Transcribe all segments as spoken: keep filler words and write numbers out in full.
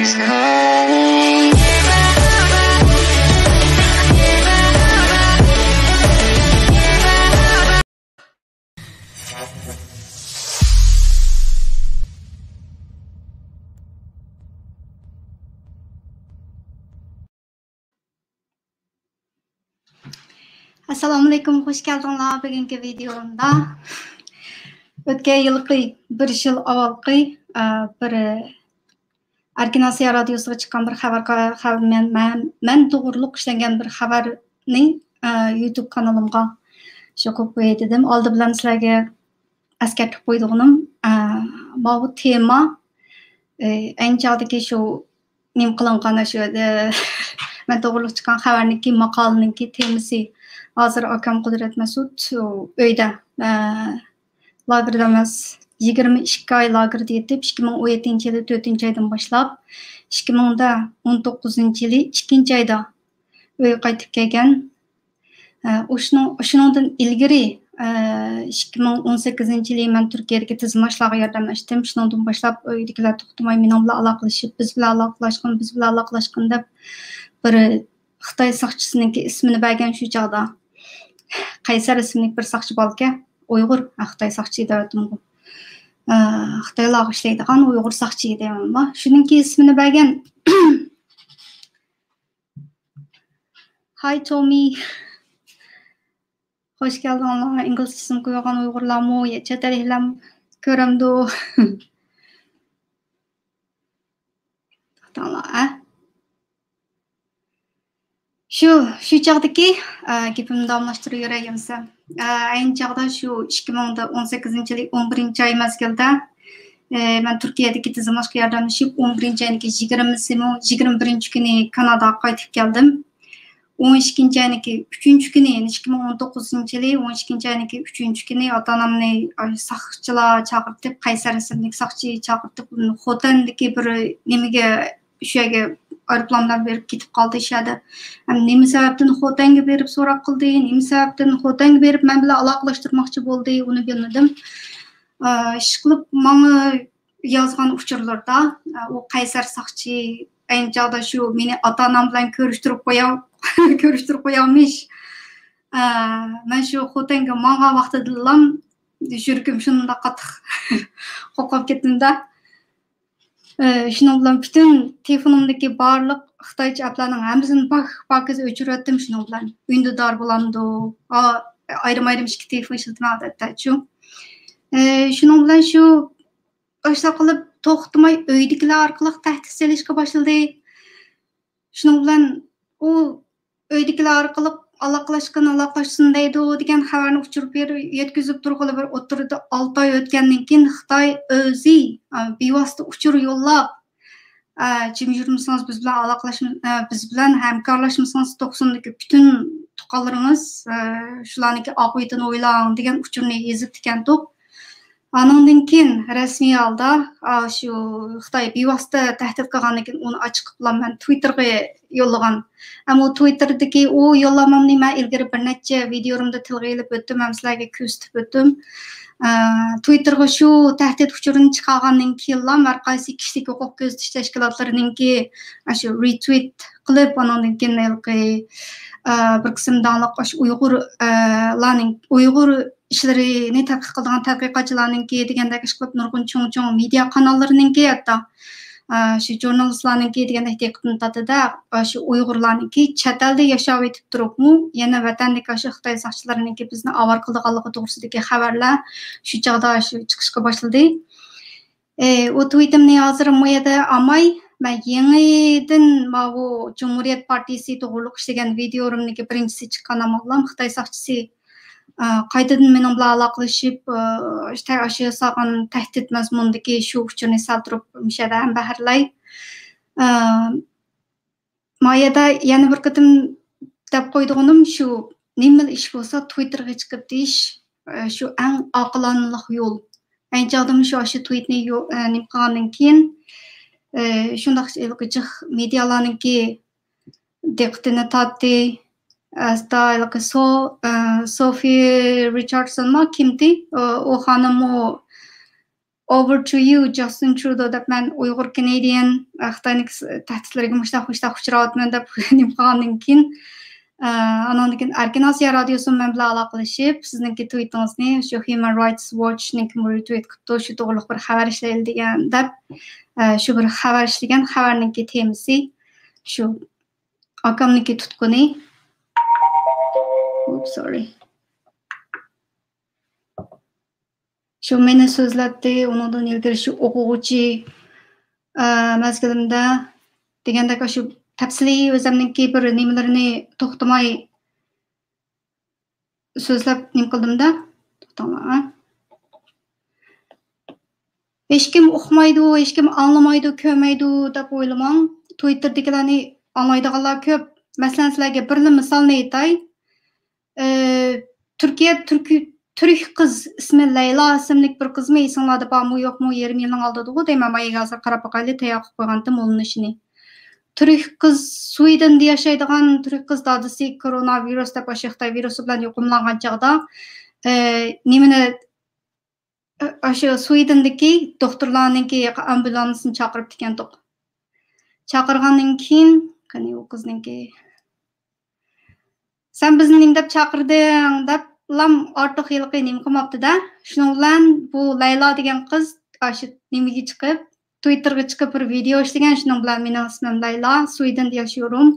ئەسسالامۇئەلەيكۇم، خۇش كەلدىڭلار بۈگۈنكى ۋىدېئومدا. ئۆتكەن يىلقى، بىر يىل ئاۋۋالقى، ئە، بىر ئەركىن ئاسىيا رادىيوسىغا چىققان بىر خەۋەر، خەۋەر، مەن، مەن، مەن توغرۇلۇق ئىشلەنگەن بىر خەۋەرنى، ئە، يۇتۇب كانىلىمغا شۇ قويۇپ قوياي دېدىم. ئالدى بىلەن سىلەرگە ئەسكەرتىپ قويىدىغىنىم، ئە، ماۋۇ تېما، ئە، ئەينى چاغدىكى شۇ نېمە قىلىنغان شۇ، ئە، مەن توغرۇلۇق چىققان خەۋەرنىڭكى، ماقالىنىڭكى تېمىسى. ھازىر ئاكام قۇدرەت مەسۇت ئۆيدە، ئە، لاگېردا ئەمەس، يىگىرمە ئىككى ئاي لاگېردا يېتىپ، ئىككى مىڭ ئون يەتتىنچى يىلى تۆتىنچى ئايدىن باشلاپ، ئىككى مىڭ ئون توققۇزىنچى يىلى ئىككىنچى ئايدا ئۆيگە قايتىپ كەلگەن. ئە، ئۇ شۇنىڭ-، شۇنىڭدىن ئىلگىرى، ئە، ئىككى مىڭ ئون سەككىزىنچى يىلى مەن تۈركىيەدىكى تىزىملاشلارغا ياردەملەشتىم. شۇنىڭدىن باشلاپ ئۆيدىكىلەر توختىماي مېنىڭ بىلەن ئالاقىلىشىپ، «بىز بىلەن ئالاقىلاشقىن، بىز بىلەن ئالاقىلاشقىن» دەپ، بىر خىتاي ساقچىسىنىڭكى ئىسمىنى بەرگەن شۇ چاغدا. قەيسەر ئىسىملىك بىر ساقچى بالىكەن. ئۇيغۇر، ھە، خىتاي ساقچى دەۋەتتىمغۇ. ئە، خىتايلارغا ئىشلەيدىغان ئۇيغۇر ساقچى دەيمەنما. شۇنىڭكى ئىسمىنى بەرگەن. ھاي، تومى. خۇش كەلدىڭلار. ئىنگلىزچىسىنى قويغان ئۇيغۇرلارمۇ، يا چەت ئەللىكلەرمۇ كۆرەمدۇ؟ توختاڭلار، ئە. شۇ، شۇ چاغدىكى، ئە، گېپىمنى داۋاملاشتۇرۇۋېرەي يەنىسە. ئە، ئەينى چاغدا شۇ ئىككى مىڭ ئون سەككىزىنچى يىلى ئون بىرىنچى ئاي مەزگىلدە، ئە، مەن تۈركىيەدىكى تىزىملاشقا ياردەملىشىپ، ئون بىرىنچى ئاينىڭكى يىگىرمىسىمۇ، يىگىرمە بىرىنچى كۈنى كاناداغا قايتىپ كەلدىم. ئون ئىككىنچى ئاينىڭكى ئۈچىنچى كۈنى، يەنى ئىككى مىڭ ئون توققۇزىنچى يىلى ئون ئىككىنچى ئاينىڭكى ئۈچىنچى كۈنى ئاتا-ئانامنى، ئاي، ساقچىلار چاقىرتىپ، قەيسەر ئىسىملىك ساقچى چاقىرتىپ، خوتەندىكى بىر نېمىگە، شۇ يەرگە ئايروپىلان بىلەن بېرىپ كېتىپ قالدى شۇ يەردە. ھەم نېمە سەۋەبتىن خوتەنگە بېرىپ سوراق قىلدى، نېمە سەۋەبتىن خوتەنگە بېرىپ مەن بىلەن ئالاقىلاشتۇرماقچى بولدى، ئۇنى بىلمىدىم. ئىشقىلىپ ماڭا يازغان ئۇچۇرلىرىدا، ئۇ قەيسەر ساقچى ئەينى چاغدا شۇ مېنى ئاتا-ئانام بىلەن كۆرۈشتۈرۈپ قويا-، كۆرۈشتۈرۈپ قويارمىش. مەن شۇ خوتەنگە ماڭغان ۋاقتىدىلا يۈرىكىم شۇنداق قاتتىق قوقۇپ كەتتىم-دە. ئە، شۇنىڭ بىلەن پۈتۈن تېلېفونۇمدىكى بارلىق خىتايچە ئەپلەرنىڭ ھەممىسىنى پاك-، پاكىز ئۆچۈرۈۋەتتىم شۇنىڭ بىلەن. ئۈندىدار بولامدۇ؟ ئا-، ئايرىم-ئايرىم ئىككى تېلېفون ئىشلىتىمەن ئادەتتەچۇ. ئە، شۇنىڭ بىلەن شۇ ئاشۇنداق قىلىپ توختىماي ئۆيدىكىلەر ئارقىلىق تەھدىت سېلىشقا باشلىدى. شۇنىڭ بىلەن ئۇ ئۆيدىكىلەر ئارقىلىق ئالاقىلاشقىن، ئالاقىلاشسۇن دەيدۇ دېگەن خەۋەرنى ئۇچۇرۇپ بېرىپ يەتكۈزۈپ تۇرغىلى بىر ئوتتۇرىدا ئالتە ئاي ئۆتكەندىن كېيىن خىتاي ئۆزى، ئە، بىۋاسىتە ئۇچۇر يوللاپ، ئە، جىم يۈرمىسىڭىز بىز بىلەن ئالاقىلاشما-، ئە، بىز بىلەن ھەمكارلاشمىسىڭىز توقسۇندىكى پۈتۈن تۇغقانلىرىڭىز، ئە، شۇلارنىڭكى ئاقىۋىتىنى ئويلاڭ دېگەن ئۇچۇرنى يېزىپتىكەنتۇق. ئانىڭدىن كېيىن رەسمىي ھالدا، ئا، شۇ خىتاي بىۋاسىتە تەھدىت قىلغاندىن كېيىن ئۇنى ئاچىقىپلا مەن تۋىتتېرغا يوللىغان. ئەمما ئۇ تۋىتتېردىكى ئۇ يوللامامنى مەن ئىلگىرى بىر نەچچە ۋىدىيولىرىمدا تىلغا ئېلىپ ئۆتتۈم ھەم سىلەرگە كۆرسىتىپ ئۆتتۈم. ئا، تۋىتتېرغا شۇ تەھدىت ئۇچۇرىنى چىقارغاندىن كېيىنلا ھەر قايسى كىشىلىك ھوقۇق كۆزىتىش تەشكىلاتلىرىنىڭكى ئاشۇ رېتۋىت قىلىپ، ئانىڭدىن كېيىن ھېلىقى، ئا، بىر قىسىم داڭلىق ئاشۇ ئۇيغۇر، ئا، لارنىڭ، ئۇيغۇر ئىشلىرىنى تەتقىق قىلىدىغان تەتقىقاتچىلارنىڭكى دېگەندەك ئىشقىلىپ نۇرغۇن چوڭ-چوڭ مېدىيا قاناللىرىنىڭكى ھەتتا، ئا، شۇ ژۇرنالىستلارنىڭكى دېگەندەك دىققىتىنى تارتىدۇ. ئاشۇ ئۇيغۇرلارنىڭكى چەت ئەلدە ياشاۋېتىپ تۇرۇپمۇ يەنە ۋەتەندىكى ئاشۇ خىتاي ساقچىلىرىنىڭكى بىزنى ئاۋارە قىلىدىغانلىقى توغرىسىدىكى خەۋەرلەر شۇ چاغدا شۇ چىقىشقا باشلىدى. ئى، ئۇ تۋىتىمنى ھازىر مۇ يەردە ئالماي، مەن يېڭىدىن ماۋۇ جۇمھۇرىيەت پارتىيىسى توغرۇلۇق ئىشلىگەن ۋىدىيولىرىمنىڭكى بىرىنچىسى چىققان ئاماللام خىتاي ساقچىسى، ئا، قايتىدىن مېنىڭ بىلەن ئالاقىلىشىپ، ئا، ئاشۇ ياسالغان تەھدىت مەزمۇنىدىكى شۇ ئۇچۇرنى سەل تۇرۇپ مۇشۇ يەردە ھەم بەھرىلەي. ئا، ما يەردە يەنە بىر قېتىم دەپ قويىدىغىنىم شۇ، نېمىلا ئىش بولسا تۋىتتېرغا چىقىپ دېيىش، ئە، شۇ ئەڭ ئاقىلانىلىق يول. ئەينى چاغدىمۇ شۇ، ئاشۇ تۋىتنى يو-، ئە، نېمە قىلغاندىن كېيىن، ئە، شۇنداق ھېلىقى جىق مېدىيالارنىڭكى دىققىتىنى تارتتى. ئەستا ھېلىقى سو-، ئە، سوفى رىچاردسونمۇ كىمتى؟ ئۇ، ئۇ خانىممۇ Over to you, Justin Trudeau دەپ، مەن ئۇيغۇر كېنېدىيەن، خىتاينىڭ تەھدىتلىرىگە مۇشتاق، مۇشتاق ئۇچراۋاتىمەن دەپ نېمە قىلغاندىن كېيىن، ئانىڭدىن كېيىن ئەركىن ئاسىيا رادىيوسى مەن بىلەن ئالاقىلىشىپ، سىزنىڭكى تويىتىڭىزنى شۇ Human Rights Watch نىڭكى رېتويىت قىپتۇ، شۇ توغرىلىق بىر خەۋەر ئىشلەيلى دېگەن دەپ، شۇ بىر خەۋەر ئىشلىگەن، خەۋەرنىڭكى تېمىسى شۇ. ئاكامنىڭكى تۇتقىنى. Oops, sorry. شۇ مېنى سۆزلەتتى، ئۇنىڭدىن ئىلگىرى شۇ ئوقۇغۇچى، ئە، مەزگىلىمدە دېگەندەك، شۇ تەپسىلىي ئۆزۈمنىڭكى بىر نېمىلىرىنى توختىماي سۆزلەپ نېمە قىلدىم-دە. توختاڭلار، ھە؟ ھېچكىم ئۇقمايدۇ، ھېچكىم ئاڭلىمايدۇ، كۆرمەيدۇ دەپ ئويلىماڭ. تويىتتېردىكىلەرنى ئاڭلايدىغانلار كۆپ. مەسىلەن، سىلەرگە بىرلا مىسالنى ئېيتاي. ئى، تۈركىيە تۈركى-، تۈرك قىز، ئىسمى لەيلا ئىسىملىك بىر قىزمۇ ئېسىڭلاردا بارمۇ يوقمۇ؟ يېرىم يىلنىڭ ئالدىدا غۇ دەيمەن، مايىگە ھازىر قاراپ باقايلى، تەييار قىلىپ قويغانتىم ئۇلىنىشىنى. تۈرك قىز، سويدېندا ياشايدىغان تۈرك قىز، دادىسى كورونا ۋىرۇس دەپ ئاشۇ خىتاي ۋىرۇسى بىلەن يۇقۇملانغان چاغدا، ئى، نېمىنى، ئاشۇ سويدېندىكى دوختۇرلارنىڭكى ئامبۇلانسنى چاقىرىپتىكەنتۇق. چاقىرغاندىن كېيىن، قېنى ئۇ قىزنىڭكى، سەن بىزنى نېمە دەپ چاقىردىڭ دەپلام ئارتۇق ھېلىقى نېمە قىلماپتۇ-دە. شۇنىڭ بىلەن بۇ لەيلا دېگەن قىز ئاشۇ نېمىگە چىقىپ، تويىتتېرغا چىقىپ بىر ۋىدېئو ئىشلىگەن، شۇنىڭ بىلەن مېنىڭ ئىسمىم لەيلا، سويدېندا ياشىيورۇم.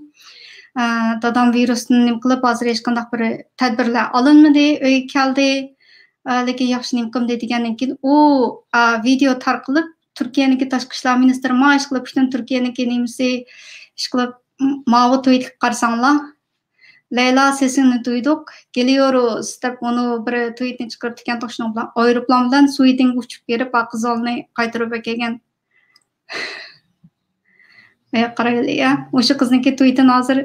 ئە، دادام ۋىرۇستىن نېمە قىلىپ، ھازىر ھېچقانداق بىر تەدبىرلەر ئالىنمىدى، ئۆيگە كەلدى. ئە، لېكىن ياخشى نېمە قىلمىدى دېگەندىن كېيىن ئۇ، ئە، ۋىدېئو تارقىلىپ، تۈركىيەنىڭكى تاشقى ئىشلار مىنىستىرى ما ئىشقىلىپ، پۈتۈن تۈركىيەنىڭكى نېمىسى ئىشقىلىپ، م-، ماۋۇ تويىتلىق قارىساڭلار، لەيلا سېسىڭنى دۇيدۇق، گېلىيوروس دەپ ئۇنى بىر تويىتنى چىقىرىپتىكەن، شۇنىڭ بىلەن ئايروپىلان بىلەن سويدېنگە ئۇچۇپ بېرىپ، ئا قىزالنى قايتۇرۇپ ئەكەلگەن. ئاياق قارايلى، يا. مۇشۇ قىزنىڭكى تويىتىنى ھازىر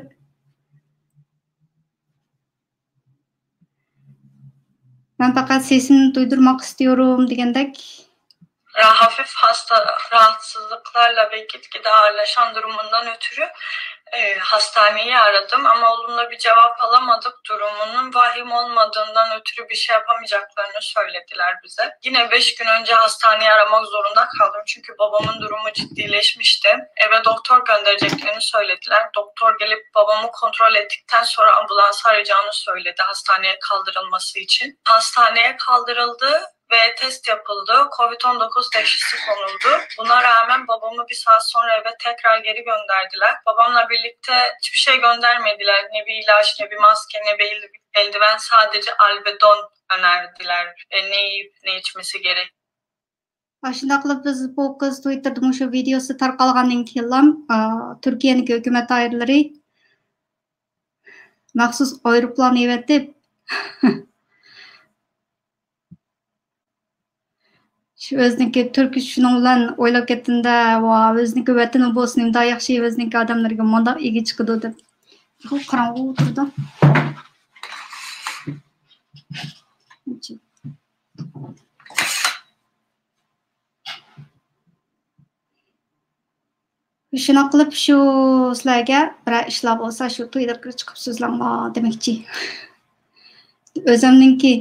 مەن پەقەت سېسىمنى دۇيدۇرماق ئىستىيورۇم دېگەندەك. Ra-, hafif hasta, rahatsızlıklarla ve gitgide ağırlaşan durumundan ötürü, e, hastaneyi aradım ama olumlu bir cevap alamadık. Durumunun vahim olmadığından ötürü bir şey yapamayacaklarını söylediler bize. Yine beş gün önce hastaneyi aramak zorunda kaldım çünkü babamın durumu ciddileşmişti. Eve doktor göndereceklerini söylediler. Doktor gelip babamı kontrol ettikten sonra ambulansı arayacağını söyledi hastaneye kaldırılması için. Hastaneye kaldırıldı ve test yapıldı. Covid on dokuz teşhisi konuldu. Buna rağmen babamı bir saat sonra eve tekrar geri gönderdiler. Babamla birlikte hiçbir şey göndermediler. Ne bir ilaç, ne bir maske, ne bir el-, eldiven. Sadece Alvedon önerdiler. E, ne yiyip ne içmesi gerek. ئاشۇنداق قىلىپ بىز بۇ قىز تويىتتېردا مۇشۇ ۋىدېئوسى تارقالغاندىن كېيىنلا، ئا، تۈركىيەنىڭكى ھۆكۈمەت دائىرىلىرى مەخسۇس ئايروپىلان ئەۋەتىپ، شۇ ئۆزىنىڭكى تۈركى شۇنىڭ بىلەن ئويلاپ كەتتىم-دە، ۋا، ئۆزىنىڭكى ۋەتىنى بولسا نېمىدار ياخشى، ئۆزىنىڭكى ئادەملىرىگە مۇنداق ئىگە چىقىدۇ دەپ. قاراڭغۇ تۇرىدۇ. شۇنداق قىلىپ، شۇ سىلەرگە بىرەر ئىشلار بولسا، شۇ تويلىرىغا چىقىپ سۆزلەڭلار دېمەكچى. ئۆزۈمنىڭكى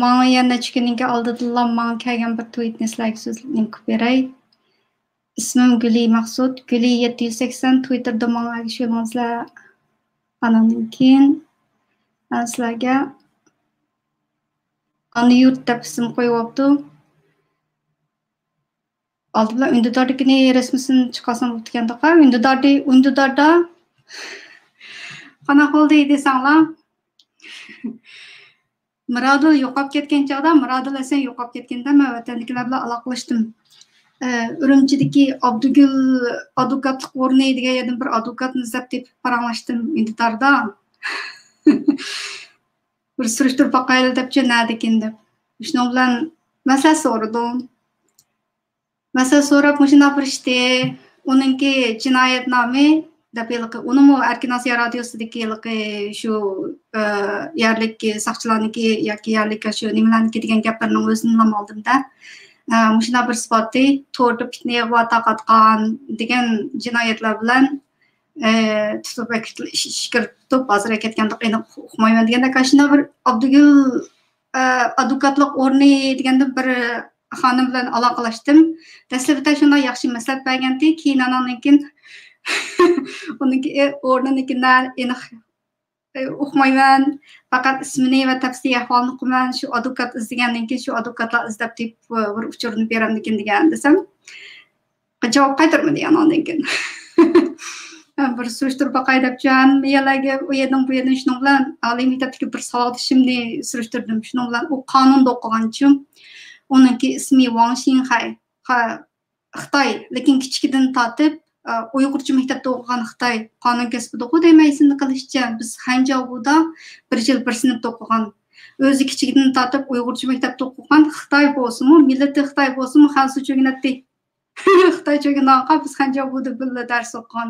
ماڭا يەنە نەچچە كۈننىڭكى ئالدىدىلا ماڭا كەلگەن بىر تويىتنى سىلەرگە سۆزلەپ نېمە قىلىپ بېرەي. ئىسمىم گۈلى مەخسۇت، گۈلى يەتتە يۈز سەكسەن، تويىتتېردا ماڭا ئەگىشىۋېلىڭلار. ئانىڭدىن كېيىن مەن سىلەرگە ئانا يۇرت دەپ ئىسىم قويۇۋاپتۇ. ئالدى بىلەن ئۈندىداردىكىنى رەسمىسىنى چىقارسام بوپتىكەن تاقا. ئۈندىداردى، ئۈندىداردا قانداق بولدى دېسەڭلار. مىرادىل يوقاپ كەتكەن چاغدا، مىرادىل ھەسەن يوقاپ كەتكەندە مەن ۋەتەندىكىلەر بىلەن ئالاقىلەشتىم. ئە، ئۈرۈمچىدىكى ئابدۇگۈل ئادۋوكاتلىق ئورنى دېگەن يەردىن بىر ئادۋوكاتنى ئىزدەپ تېپىپ پاراڭلاشتىم ئۈندىداردا. بىر سۈرۈشتۈرۈپ باقايلى دەپچۇ، نەدىكىن دەپ. شۇنىڭ بىلەن مەسلىھەت سورىدىم. مەسىلە سوراپ مۇشۇنداق بىر ئىشتى. ئۇنىڭكى جىنايەت نامى دەپ ھېلىقى، ئۇنىمۇ ئەركىن ئاسىيا رادىيوسىدىكى ھېلىقى شۇ، ئە، يەرلىك ساقچىلارنىڭكى ياكى يەرلىك شۇ نېمىلەرنىڭكى دېگەن گەپلىرىنىڭ ئۆزىنىلا ئالدىم-دە. ئە، مۇشۇنداق بىرسى بارتى، توردا پىتنە يىغىۋاتاقاتقان دېگەن جىنايەتلەر بىلەن، ئە، تۇتۇپ ئەكىرىپ، ئىش-، ئىشكىرىپ تۇتۇپ، ھازىر ئەكەتكەندەك ئېنىق ئۇقمايمەن دېگەندەك، ئاشۇنداق بىر ئابدۇگۈل ئە، ئادۋوكاتلىق ئورنى دېگەندىن بىر خانىم بىلەن ئالاقىلەشتىم. دەسلىپىدە شۇنداق ياخشى مەسلىھەت بەرگەنتى، كېيىن ئاناندىن كېيىن ئۇنىڭكى ئورنىنىڭكى نە-، ئېنىق ئۇقمايمەن، پەقەت ئىسمىنى ۋە تەپسىلىي ئەھۋالىنى ئۇقىمەن، شۇ ئادۋوكات ئىزدىگەندىن كېيىن شۇ ئادۋوكاتلار ئىزدەپ تېپىپ بىر ئۇچۇرنى بېرەمدىكىن دېگەن دېسەم، جاۋاب قايتۇرمىدى ئاناندىن كېيىن. بىر سۈرۈشتۈرۈپ باقاي دەپ جان يەرلەرگە ئۇ يەردىن بۇ يەردىن شۇنىڭ بىلەن ئالىي مەكتەپتىكى بىر ساۋاقدىشىمنى سۈرۈشتۈردۈم. شۇنىڭ بىلەن ئۇ قانۇندا ئوقۇغانچۇ، ئۇنىڭكى ئىسمى ۋاڭ شىنخەي. خىتاي، لېكىن كىچىكىدىن تارتىپ، ئۇيغۇرچە مەكتەپتە ئوقۇغان خىتاي قانۇن كەسپىدىغۇ دەيمەن ئېسىمدە قېلىشىچە، بىز خەنجياۋۇدا بىر يىل بىر سىنىپتا ئوقۇغان. ئۆزى كىچىكىدىن تارتىپ ئۇيغۇرچە مەكتەپتە ئوقۇغان، خىتاي بولسىمۇ، مىللىتى خىتاي بولسىمۇ، خەنزۇچە ئۆگىنەتتى. خىتايچە ئۆگىنىدىغانغا بىز خەنجياۋۇدا بىللە دەرس ئوقۇغان.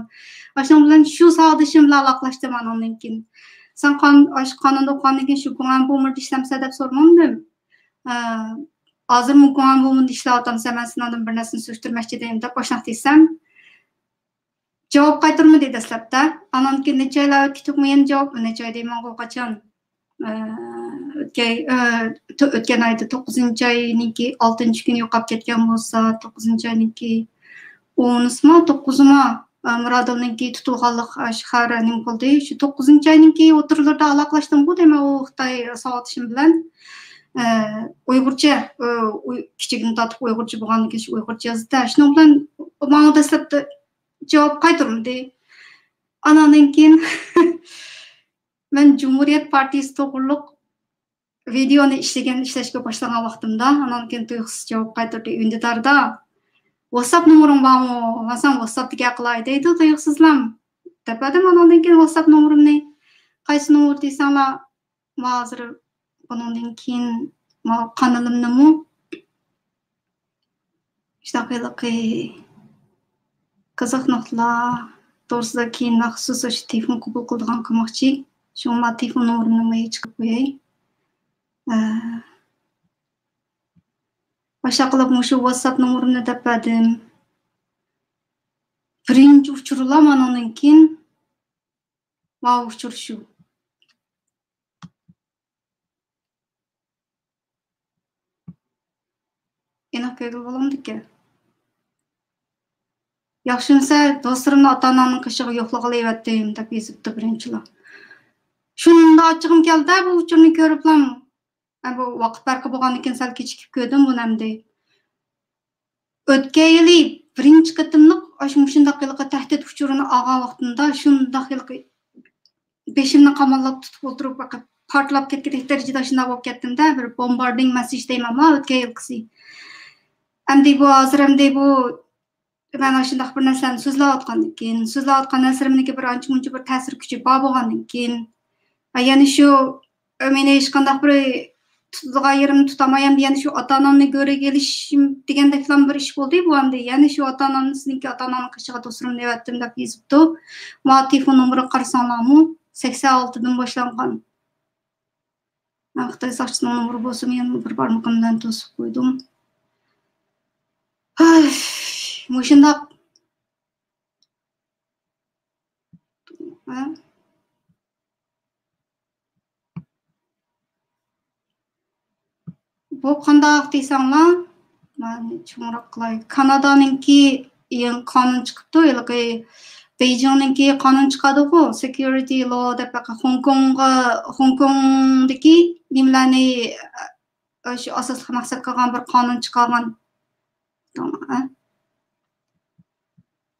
ئاشۇنىڭ بىلەن شۇ ساۋاقدىشىم بىلەن ئالاقىلاشتىم ئانىڭدىن كېيىن. سەن قان-، ئاشۇ قانۇندا ئوقۇغاندىن كېيىن شۇ گۇاڭبۇمىدا ئىشلەمسە دەپ سورىمامدىم. ئە، ھازىرمۇ گۇاڭبۇمىدا ئىشلەۋاتامسەن، مەن سېنىڭدىن بىر نەرسىنى سۈرۈشتۈرمەكچى ئىدىم دەپ ئاشۇنداق دېسەم، جاۋاب قايتۇرمىدى دەسلەپتە. ئانان كېيىن نەچچە ئايلار ئۆتكەچ يەنە جاۋاب، نەچچە ئاي دەيمەنغۇ قاچان؟ ئە، ئۆتكەي-، ئە، تو-، ئۆتكەن ئايدا توققۇزىنچى ئاينىڭكى ئالتىنچى كۈنى يوقاپ كەتكەن بولسا، توققۇزىنچى ئاينىڭكى ئونىسىما، توققۇزىما، ئە، مۇرادىلنىڭكى تۇتۇلغانلىق، ئە، شەھەر نېمە بولدى؟ شۇ توققۇزىنچى ئاينىڭكى ئوتتۇرىلىرىدا ئالاقىلاشتىمغۇ دەيمەن ئۇ خىتاي ساۋاقدىشىم بىلەن. ئە، ئۇيغۇرچە، ئۇ، ئۇي-، كىچىكىدىن تارتىپ ئۇيغۇرچە بولغاندىكىن شۇ ئۇيغۇرچە يازدى. شۇنىڭ بىلەن ماڭا دەسلەپتە جاۋاب قايتۇرمىدى. ئاناندىن كېيىن مەن جۇمھۇرىيەت پارتىيىسى توغرۇلۇق ۋىدېئونى ئىشلىگەن، ئىشلەشكە باشلىغان ۋاقتىمدا، ئانان كېيىن تۇيۇقسىز جاۋاب قايتۇردى ئۈندىداردا. «ۋاتساپ نومۇرۇڭ بارمۇ؟ مانا ساڭا ۋاتساپتا گەپ قىلاي» دەيدۇ تۇيۇقسىزلام. دەپ بەردىم ئاناندىن كېيىن ۋاتساپ نومۇرۇمنى. قايسى نومۇر دېسەڭلار، ھازىر بۇنىڭدىن كېيىن ماۋۇ قانىلىمنىمۇ شۇنداق ھېلىقى قىزىق نۇقتىلار توغرىسىدا كېيىن مەخسۇس ئاشۇ تېلېفون قوبۇل قىلىدىغان قىلماقچى. شۇڭا مانا تېلېفون نومۇرۇمنىمۇ چىقىرىپ قوياي. ئە، باشلاپ قىلىپ مۇشۇ ۋاتساپ نومۇرۇمنى دەپ بەردىم. بىرىنچى ئۇچۇرلا مانىڭدىن كېيىن ماۋۇ ئۇچۇر شۇ. ئېنىق كۆرگىلى بولامدىكەن؟ ياخشىمۇسەن، دوستلىرىمنى ئاتا-ئانامنىڭ قېشىغا يوقلىغىلى ئەۋەتتىم دەپ يېزىپتۇ بىرىنچىلا. شۇنداق ئاچچىقىم كەلدى بۇ ئۇچۇرنى كۆرۈپلا. ئە، بۇ ۋاقىت پەرقى بولغاندىكىن سەل كېچىكىپ كۆردۈم بۇنى ئەمدى. ئۆتكەن يىلى بىرىنچى قېتىملىق ئاشۇ مۇشۇنداق ھېلىقى تەھدىت ئۇچۇرىنى ئالغان ۋاقتىمدا شۇنداق ھېلىقى بېشىمنى قاماللاپ تۇتۇپ ئولتۇرۇپ، پارتلاپ كەتكۈدەك دەرىجىدە شۇنداق بولۇپ كەتتىم-دە، بىر بومباردىڭ مەسسىج دەيمەنما ئۆتكەن يىلقىسى. ئەمدى بۇ، ھازىر ئەمدى بۇ مەن ئاشۇنداق بىر نەرسىلەرنى سۆزلەۋاتقاندىن كېيىن، سۆزلەۋاتقان نەرسىلىرىمنىڭكى بىر ئانچە-مۇنچە بىر تەسىر كۈچى بار بولغاندىن كېيىن، ھە، يەنە شۇ، ئە، مېنى ھېچقانداق بىر تۇتىدىغان يېرىمنى تۇتالماي، ئەمدى يەنە شۇ ئاتا-ئانامنى گۆرۈگە ئېلىشىم دېگەندەكلا بىر ئىش بولدى بۇ ئەمدى. يەنە شۇ ئاتا-ئانامنى سىزنىڭكى ئاتا-ئانامنىڭ قېشىغا دوستلىرىمنى ئەۋەتتىم دەپ يېزىپتۇ. ماۋۇ تېلېفون نومۇرىغا قارىساڭلارمۇ، سەكسەن ئالتىدىن باشلانغان. مەن خىتاي ساقچىسىنىڭ نومۇرى بولسىمۇ يەنە بىر بارمىقىم بىلەن توسۇپ قويدۇم. ھەي، مۇشۇنداق. ھە؟ بۇ قانداق دېسەڭلار، مانا چوڭراق قىلاي. كانادانىڭكى يېڭى قانۇن چىقىپتۇ، ھېلىقى بېيجىڭنىڭكى قانۇن چىقاردىغۇ، سېكيۇرىتى لو دەپ، خوڭكوڭغا، خوڭكوڭدىكى نېمىلەرنى، ئاشۇ ئاساسلىق مەقسەت قىلغان بىر قانۇن چىقارغان.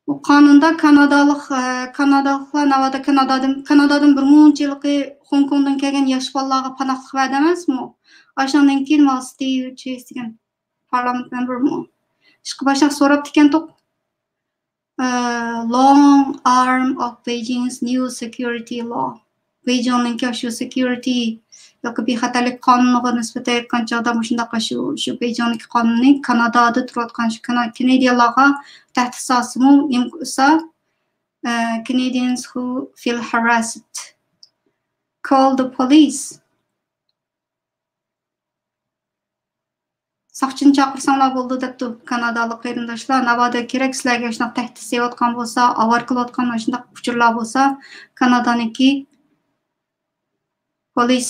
بۇ قانۇندا كانادالىق، ئە، كانادالىقلار ناۋادا كانادادىن، كانادادىن بىر مۇنچە يىلقى خوڭكوڭدىن كەلگەن ياش بالىلارغا پاناھلىق بەردى ئەمەسمۇ؟ ئاشۇنىڭدىن كېيىن ماۋۇ ستىۋ چېيس دېگەن پارلامېنت مەمبىرىمۇ ئىشقا باشلاپ سوراپتىكەنتۇق. ئە، Long Arm of Beijing's New Security Law. بېيجىڭنىڭكى شۇ سېكيۇرىتى ياكى بىخەتەرلىك قانۇنىغا نىسبەتەن ئېيتقان چاغدا مۇشۇنداق شۇ، شۇ بېيجىڭدىكى قانۇننى كانادادا تۇرۇۋاتقان شۇ كانا-، كېنېدىيەنلارغا تەھدىت سالسىمۇ، نېمە قىلسا، ئە، Canadians who feel harassed, call the police. ساقچىنى چاقىرساڭلار بولىدۇ دەپتۇ كانادالىق قېرىنداشلار. ناۋادا كېرەك سىلەرگە شۇنداق تەھدىت سېلىۋاتقان بولسا، ئاۋارە قىلىۋاتقان شۇنداق ئۇچۇرلار بولسا، كانادانىڭكى پولىس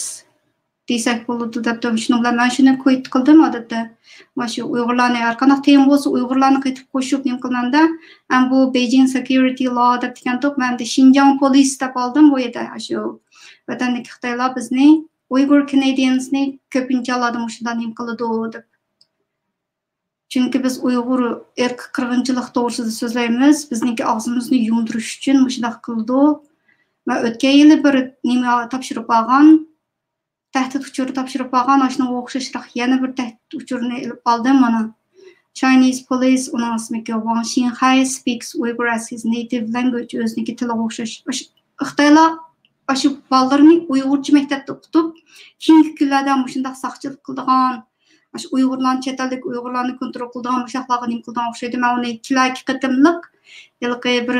دېسەك بولىدۇ دەپتۇ. شۇنىڭ بىلەن مەن شۇنى كويىت قىلدىم، ئادەتتە. مانا شۇ ئۇيغۇرلارنى، ھەر قانداق تېما بولسا، ئۇيغۇرلارنى قېتىپ قوشۇپ، نېمە قىلىمەن-دە، ئەمما بۇ بېيجىڭ سېكيۇرىتى لا دەپتىكەنتۇق، مەن ئەمدى شىنجاڭ پولىس دەپ ئالدىم بۇ يەردە. شۇ ۋەتەندىكى خىتايلار بىزنى، ئۇيغۇر كېنېدىيەنسنى كۆپىنچە ھاللاردا مۇشۇنداق نېمە قىلىدۇ دەپ. چۈنكى بىز ئۇيغۇر ئىرقىي قىرغىنچىلىق توغرىسىدا سۆزلەيمىز، بىزنىڭكى ئاغزىمىزنى يۇمدۇرۇش ئۈچۈن مۇشۇنداق قىلىدۇ. مەن ئۆتكەن يىلى بىر نېمە تاپشۇرۇپ ئالغان، تەھدىت ئۇچۇرى تاپشۇرۇپ ئالغان، ئاشۇنىڭغا ئوخشاشراق يەنە بىر تەھدىت ئۇچۇرىنى ئېلىپ ئالدىم مانا. Chinese police، ئۇنىڭ ئىسمىكى ۋاڭ شىنخەي، speaks Uyghur as his native language، ئۆزىنىڭكى تىلىغا ئوخشاش. ئاش-، خىتايلار ئاشۇ بالىلىرىنى ئۇيغۇرچە مەكتەپتە ئوقۇتۇپ، كېيىنكى كۈنلەردە مۇشۇنداق ساقچىلىق قىلىدىغان، ئاشۇ ئۇيغۇرلارنى، چەت ئەلدىكى ئۇيغۇرلارنى كونترول قىلىدىغان مۇشۇنداقلارغا نېمە قىلىدىغان ئوخشايدۇ. مەن ئۇنى كېلەركى قېتىملىق، ھېلىقى بىر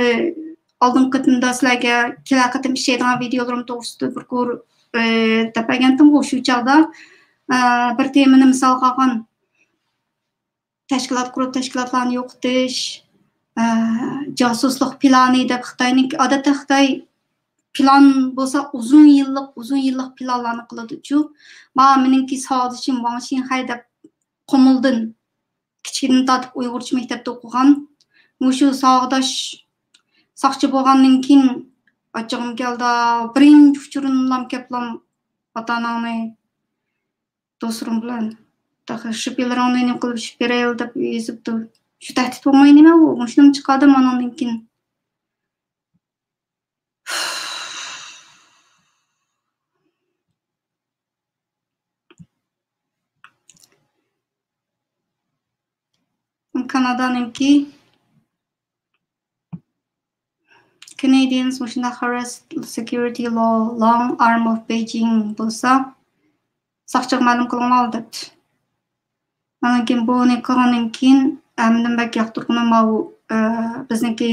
ئالدىنقى قېتىمدا سىلەرگە كېلەر قېتىم ئىشلەيدىغان ۋىدىيولىرىم توغرىسىدا بىر كور-، ئى، دەپ بەرگەنتىم شۇ چاغدا. ئى، بىر تېمىنى مىسالغا ئالغان، تەشكىلات قۇرۇپ، تەشكىلاتلارنى يوقىتىش، ئى، جاسۇسلۇق پىلانى دەپ خىتاينىڭكى، ئادەتتە خىتاي پىلان بولسا ئۇزۇن يىللىق، ئۇزۇن يىللىق پىلانلارنى قىلىدۇچۇ. ما، مېنىڭكى ساۋاقدىشىم ۋاڭ شىنخەي دەپ قۇمۇلدىن كىچىكىدىن تارتىپ ئۇيغۇرچە مەكتەپتە ئوقۇغان. مۇشۇ ساۋاقداش ساقچى بولغاندىن كېيىن ئاچچىقىم كەلدى. بىرىنچى ئۇچۇرۇملام كەپلام ئاتا ئاناڭنى دوستلىرىڭ بىلەن تېخى شۇ پىلىرىڭنى نېمە قىلىپ ئىشىپ بېرەيلى دەپ يېزىپتۇ. شۇ تەھدىت بولماي نېمە ئۇ؟ مۇشۇنىمۇ چىقاردىم ئاناندىن كېيىن. كانادانىڭكى Canadians مۇشۇنداق harass security law long arm of Beijing بولسا، ساقچىغا مەلۇم قىلىڭلار دەپتۇ. ئاندىن كېيىن بۇنى قىلغاندىن كېيىن، ئە، مېنىڭ بەك ياقتۇرغىنىم ماۋۇ، ئە، بىزنىڭكى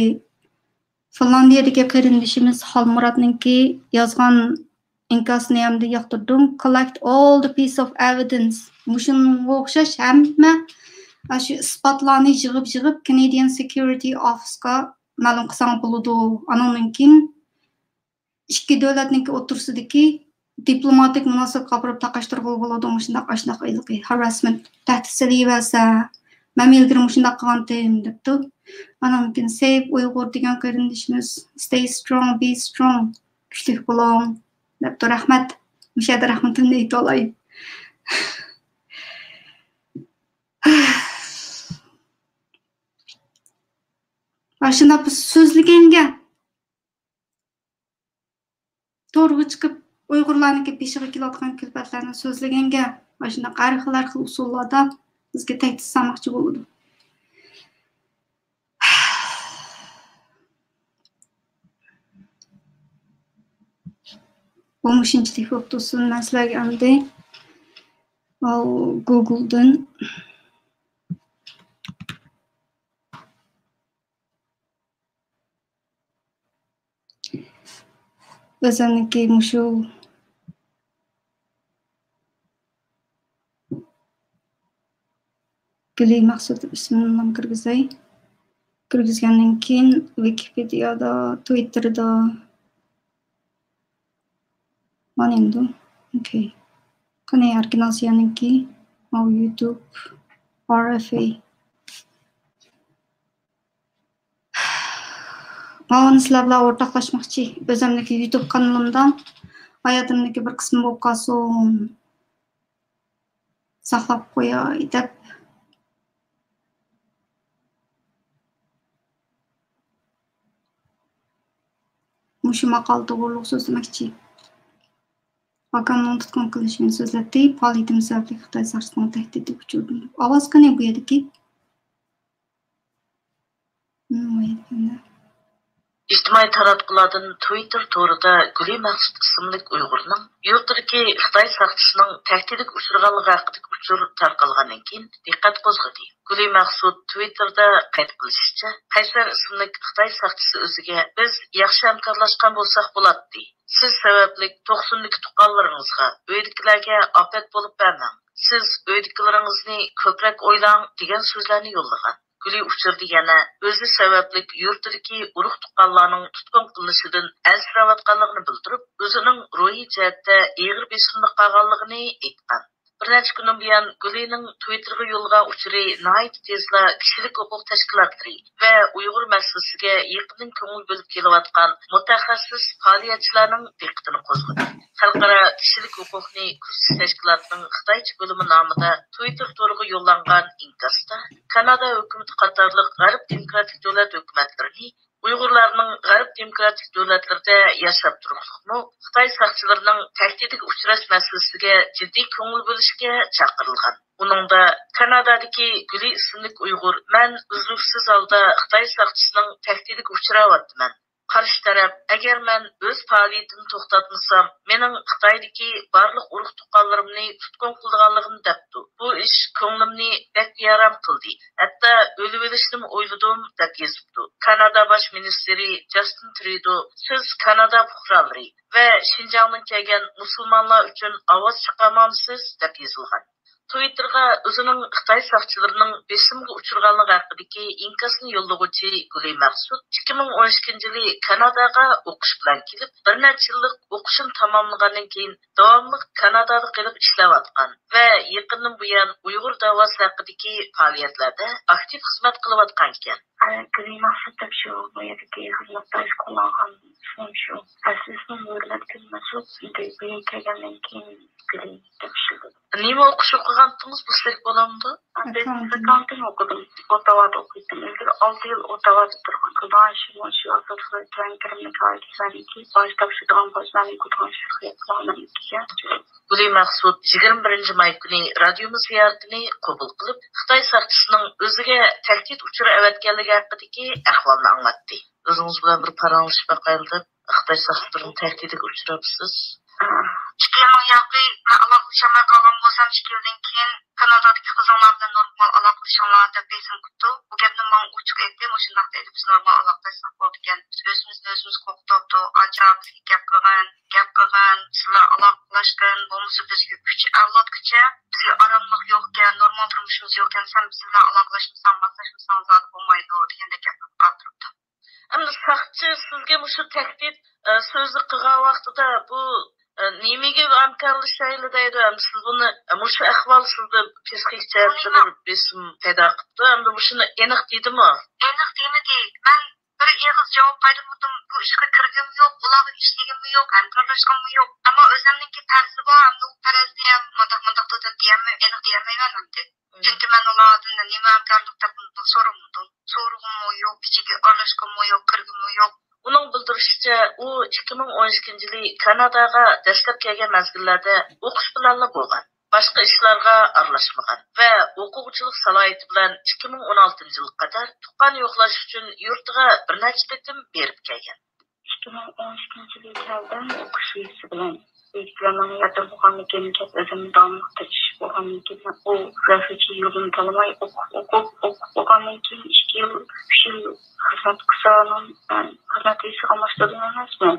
فىنلاندىيەدىكى قېرىندىشىمىز خالمۇراتنىڭكى يازغان ئىنكاسىنى ھەمدە ياقتۇردۇم. Collect all the piece of evidence. مۇشۇنىڭغا ئوخشاش ھەممە ئاشۇ ئىسپاتلارنى يىغىپ-يىغىپ، Canadian Security Office-قا مەلۇم قىلساڭ بولىدۇ. ئانىڭدىن كېيىن ئىككى دۆلەتنىڭكى ئوتتۇرىسىدىكى دىپلوماتىك مۇناسىۋەتكە ئاپىرىپ تاقاشتۇرغىلى بولىدۇ، مۇشۇنداق ئاشۇنداق ھېلىقى harassment، تەھدىت سېلىۋەرسە، مەن ئىلگىرى مۇشۇنداق قىلغانتىم دەپتۇ. ئانىڭدىن كېيىن Save Uyghur دېگەن قېرىندىشىمىز، Stay strong, be strong، كۈچلۈك بولۇڭ دەپتۇ. رەھمەت. مۇشۇ يەردە رەھمىتىمنى ئېيتىۋالاي. ئاشۇنداق بىز سۆزلىگەنگە، تورغا چىقىپ، ئۇيغۇرلارنىڭكى بېشىغا كېلىۋاتقان كۈلپەتلەرنى سۆزلىگەنگە، ماشۇنداق ھەر خىل، ھەر خىل ئۇسۇللاردا بىزگە تەھدىت سالماقچى بولىدۇ. بۇ مۇشۇنچىلىك بولۇپ تۇرسۇن. مەن سىلەرگە ئەمدى، ئاۋۇ، گۇگلدىن ئۆزۈمنىڭكى مۇشۇ گۈلى مەخسۇت ئىسمىنى كىرگۈزەي. كىرگۈزگەندىن كېيىن ۋىكىپېدىيادا، تىۋىتتېردا، مانا ئەمدى. ئوكەي. قېنى ئەركىن ئاسىيانىڭكى، ماۋۇ يۇتۇب، ئار ئېف ئەي. ماۋۇنى سىلەر بىلەن ئورتاقلاشماقچى. ئۆزۈمنىڭكى يۇتۇب قانىلىمدا ھاياتىمدىكى بىر قىسمى بولۇپ قالسۇن. ساقلاپ قوياي دەپ. مۇشۇ ماقالە توغرۇلۇق سۆزلىمەكچى. ئاكامنىڭ تۇتقۇن قىلىنىشىنى سۆزلەتتى. پائالىيىتىم سەۋەبلىك خىتاي ساقچىسىنىڭ تەھدىتىگە ئۇچرىدىم. ئاۋاز قېنى بۇ يەردىكى؟ ئىجتىمائىي تاراتقۇلاردىن تىۋىتتېر تورىدا گۈلى مەخسۇت ئىسىملىك ئۇيغۇرنىڭ يۇرتىدىكى خىتاي ساقچىسىنىڭ تەھدىتىگە ئۇچرىغانلىقى ھەققىدىكى ئۇچۇر تارقالغاندىن كېيىن دىققەت قوزغىدى. گۈلى مەخسۇت تىۋىتتېردا قەيت قىلىشىچە، قەيسەر ئىسىملىك خىتاي ساقچىسى ئۆزىگە، «بىز ياخشى ھەمكارلاشقان بولساق بولاتتى. سىز سەۋەبلىك توقسۇندىكى تۇغقانلىرىڭىزغا، ئۆيدىكىلەرگە ئاپەت بولۇپ بەرمەڭ. سىز ئۆيدىكىلىرىڭىزنى كۆپرەك ئويلاڭ» دېگەن سۆزلەرنى يوللىغان. گۈلى ئۇچۇردا يەنە ئۆزى سەۋەبلىك يۇرتىدىكى ئۇرۇق تۇغقانلارنىڭ تۇتقۇن قىلىنىشىدىن ئەنسىرەۋاتقانلىقىنى بىلدۈرۈپ، ئۆزىنىڭ روھىي جەھەتتە ئېغىر بېسىمدا قالغانلىقىنى ئېيتقان. بىر نەچچە كۈندىن بۇيان گۈلىنىڭ تۋىتتېرغا يوللىغان ئۇچۇرى ناھايىتى تېزلا كىشىلىك ھوقۇق تەشكىلاتلىرى ۋە ئۇيغۇر مەسىلىسىگە يېقىندىن كۆڭۈل بۆلۈپ كېلىۋاتقان مۇتەخەسسىس پائالىيەتچىلەرنىڭ دىققىتىنى قوزغىدى. خەلقئارا كىشىلىك ھوقۇقنى كۆزىتىش تەشكىلاتىنىڭ خىتايچە بۆلۈمى نامىدا تۋىتتېر تورىغا يوللانغان ئىنكاستا، كانادا ھۆكۈمىتى قاتارلىق غەرب دېموكراتىك دۆلەت ھۆكۈمەتلىرىنى ئۇيغۇرلارنىڭ غەرب دېموكراتىك دۆلەتلىرىدە ياشاپ تۇرۇقلۇقمۇ خىتاي ساقچىلىرىنىڭ تەھدىتىگە ئۇچراش مەسىلىسىگە جىددىي كۆڭۈل بۆلۈشكە چاقىرىلغان. ئۇنىڭدا كانادادىكى گۈلى ئىسىملىك ئۇيغۇر، مەن ئۈزلۈكسىز ھالدا خىتاي ساقچىسىنىڭ تەھدىتىگە ئۇچراۋاتىمەن. قارشى تەرەپ، ئەگەر مەن ئۆز پائالىيىتىمنى توختاتمىسام، مېنىڭ خىتايدىكى بارلىق ئۇرۇق تۇغقانلىرىمنى تۇتقۇن قىلىدىغانلىقىنى دەپتۇ. بۇ ئىش كۆڭلۈمنى بەك بىئارام قىلدى. ھەتتا ئۆلۈۋېلىشنىمۇ ئويلىدىم، دەپ يېزىپتۇ. كانادا باش مىنىستىرى جاستىن تريۇدو، سىز كانادا پۇقرالىرى ۋە شىنجاڭدىن كەلگەن مۇسۇلمانلار ئۈچۈن ئاۋاز چىقارمامسىز؟ دەپ يېزىلغان. تۋىتتېرغا ئۆزىنىڭ خىتاي ساقچىلىرىنىڭ بېسىمىغا ئۇچرىغانلىقى ھەققىدىكى ئىنكاسنى يوللىغۇچى گۈلى مەخسۇت ئىككى مىڭ ئون ئىككىنچى يىلى كاناداغا ئوقۇش بىلەن كېلىپ، بىر نەچچە يىللىق ئوقۇشىنى تاماملىغاندىن كېيىن داۋاملىق كانادادا قېلىپ ئىشلەۋاتقان ۋە يېقىندىن بۇيان ئۇيغۇر داۋاسى ھەققىدىكى پائالىيەتلەردە ئاكتىپ خىزمەت قىلىۋاتقان ئىكەن. گۈلى مەخسۇت دەپ شۇ، بۇ يەردىكى خىزمەتداش قوللانغان ئىسمىم شۇ. ئەسلى ئىسمىم ھۆرمەتگۈل مەخسۇت، ئەمدى بۇ يەرگە كەلگەندىن كېيىن گۈلى دەپ ئىشلىدىم. نېمە ئوقۇش ئوقۇغانتىڭىز بىلسەك بولامدۇ؟ مەن بىزنېس ئاكاونتىنگ ئوقۇدۇم. ئوتاۋادا ئوقۇيتتىم. ئىلگىرى ئالتە يىل ئوتاۋادا تۇرغان. شۇ، شۇ ئاساسلىق تۆۋەن كىرىملىك ئائىلىدىكى باج تاپشۇرىدىغان، باجلارنى يۇقىدىغان شەخسىيەت بولغاندىن كېيىن. گۈلى مەخسۇت يىگىرمە بىرىنچى ماي كۈنى رادىيومىز زىيارىتىنى قوبۇل قىلىپ، خىتاي ساقچىسىنىڭ ئۆزىگە تەھدىت ئۇچۇرى ئەۋەتكەنلىكى ھەققىدىكى ئەھۋالنى ئاڭلاتتى. ئۆزىڭىز بىلەن بىر پاراڭلىشىپ باقايلى دەپ، خىتاي ساقچىلىرىنىڭ تەھدىتىگە ئۇچراپسىز. ئىككى يىلنىڭ ياقى مەن ئالاقىلىشالماي قالغان بولسام، ئىككى يىلدىن كېيىن كانادادىكى قىزىڭلار بىلەن نورمال ئالاقىلىشىڭلار دەپ بېسىم قىپتۇ. بۇ گەپنى ماڭا ئوچۇق ئېيتتى، مۇشۇنداق دەيدۇ، بىز نورمال ئالاقىلاشساق بولىدىكەن، بىز ئۆزىمىزنى ئۆزىمىز قورقۇتۇۋاپتۇ، ئاچا بىزگە گەپ قىلغىن، گەپ قىلغىن، سىلەر ئالاقىلاشقىن، بولمىسا بىزگە ئۈچ ئەۋلادقىچە بىزگە ئاراملىق يوقكەن، نورمال تۇرمۇشىمىز يوقكەن، سەن بىز بىلەن ئالاقىلاشمىساڭ، ماسلاشمىساڭ زادى بولمايدۇ دېگەندەك گەپلەرنى قالدۇرۇپتۇ. ئەمدى ساقچى سىزگە مۇشۇ تەھدىت، ئە، سۆزنى قىلغان ۋاقتىدا بۇ، ئە، نېمىگە ھەمكارلىشايلى دەيدۇ؟ ئەمدى سىز بۇنى، ئە، مۇشۇ ئەھۋال سىزدە پسىخىك جەھەتتىن بىر بېسىم پەيدا قىپتۇ. ئەمدى مۇشۇنى ئېنىق دېدىمۇ؟ ئېنىق دېمىدى. مەن بىر ئېغىز جاۋاب قايتۇرمىدىم. بۇ ئىشقا كىرگىنىم يوق، ئۇلارغا ئىشلىگىنىم يوق، ھەمكارلاشقىنمۇ يوق. ئەمما ئۆزۈمنىڭكى پەرىزى بار، ئەمدى ئۇ پەرەزنى ھەم مۇنداق، مۇنداقتۇر دەپ دېيەلمەي-، ئېنىق دېيەلمەيمەن ئەمدى. چۈنكى مەن ئۇلاردىن نېمە ھەمكارلىق دەپ مۇنداق سورىمىدىم. سورىغۇممۇ يوق، ئىچىگە ئارىلاشقۇممۇ يوق، كىرگۈممۇ يوق. ئۇنىڭ بىلدۈرۈشىچە، ئۇ ئىككى مىڭ ئون ئىككىنچى يىلى كاناداغا دەسلەپ كەلگەن مەزگىللەردە ئوقۇش بىلەنلا بولغان. باشقا ئىشلارغا ئارىلاشمىغان ۋە ئوقۇغۇچىلىق سالاھىيىتى بىلەن ئىككى مىڭ ئون ئالتىنچى يىلغا قەدەر تۇغقان يوقلاش ئۈچۈن يۇرتىغا بىر نەچچە قېتىم بېرىپ كەلگەن. ئىككى مىڭ ئون ئىككىنچى يىلى كەلدىم ئوقۇش ۋىزىسى بىلەن. ۋىزا بىلەن ماڭا ياردەم بولغاندىن كېيىن، ئۆزۈم داۋاملىق تىرىشىپ بولغاندىن كېيىن، ئۇ رەسمىي يولىنى تاللىماي ئوقۇپ، ئوقۇپ، ئوقۇپ بولغاندىن كېيىن ئىككى يىل، ئۈچ يىل خىزمەت قىلسا، خىزمەت ۋىزىسى ئالماشتۇردۇم ئەمەسمۇ؟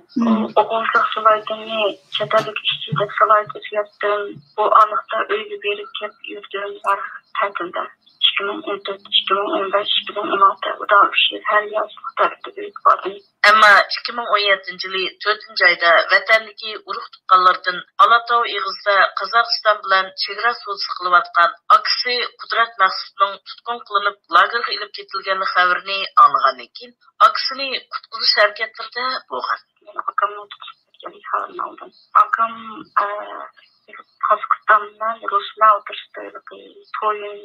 ئوقۇغۇچىلىق سالاھىيىتىمنى، چەت ئەللىك ئىشچى دەپ سالاھىيەت ئۆزگەرتتىم. بۇ ئارىلىقتا ئۆيگە بېرىپ كەپ يۈردۈم، ھەر تەتىلدە. ئىككى مىڭ ئون تۆت، ئىككى مىڭ ئون بەش، ئىككى مىڭ ئون ئالتە، ئۇدا ئۈچ يىل ھەر ياز تەتىلدە ئۆيگە باردىم. ئەمما ئىككى مىڭ ئون يەتتىنچى يىلى تۆتىنچى ئايدا ۋەتەندىكى ئۇرۇق تۇغقانلىرىدىن ئالاتاۋ ئېغىزىدا قازاقىستان بىلەن چېگرا سودىسى قىلىۋاتقان ئاكىسى قۇدرەت مەخسۇتنىڭ تۇتقۇن قىلىنىپ، لاگېرغا ئېلىپ كېتىلگەنلىك خەۋىرىنى ئاڭلىغاندىن كېيىن، ئاكىسىنى قۇتقۇزۇش ھەرىكەتلىرىدە بولغان. ئاكامنىڭ تۇتۇلۇپ كەتكەنلىك خەۋىرىنى ئالدىم. ئاكام، ئە، قازاقىستان بىلەن رۇسلار ئوتتۇرىسىدا ھېلىقى تويىن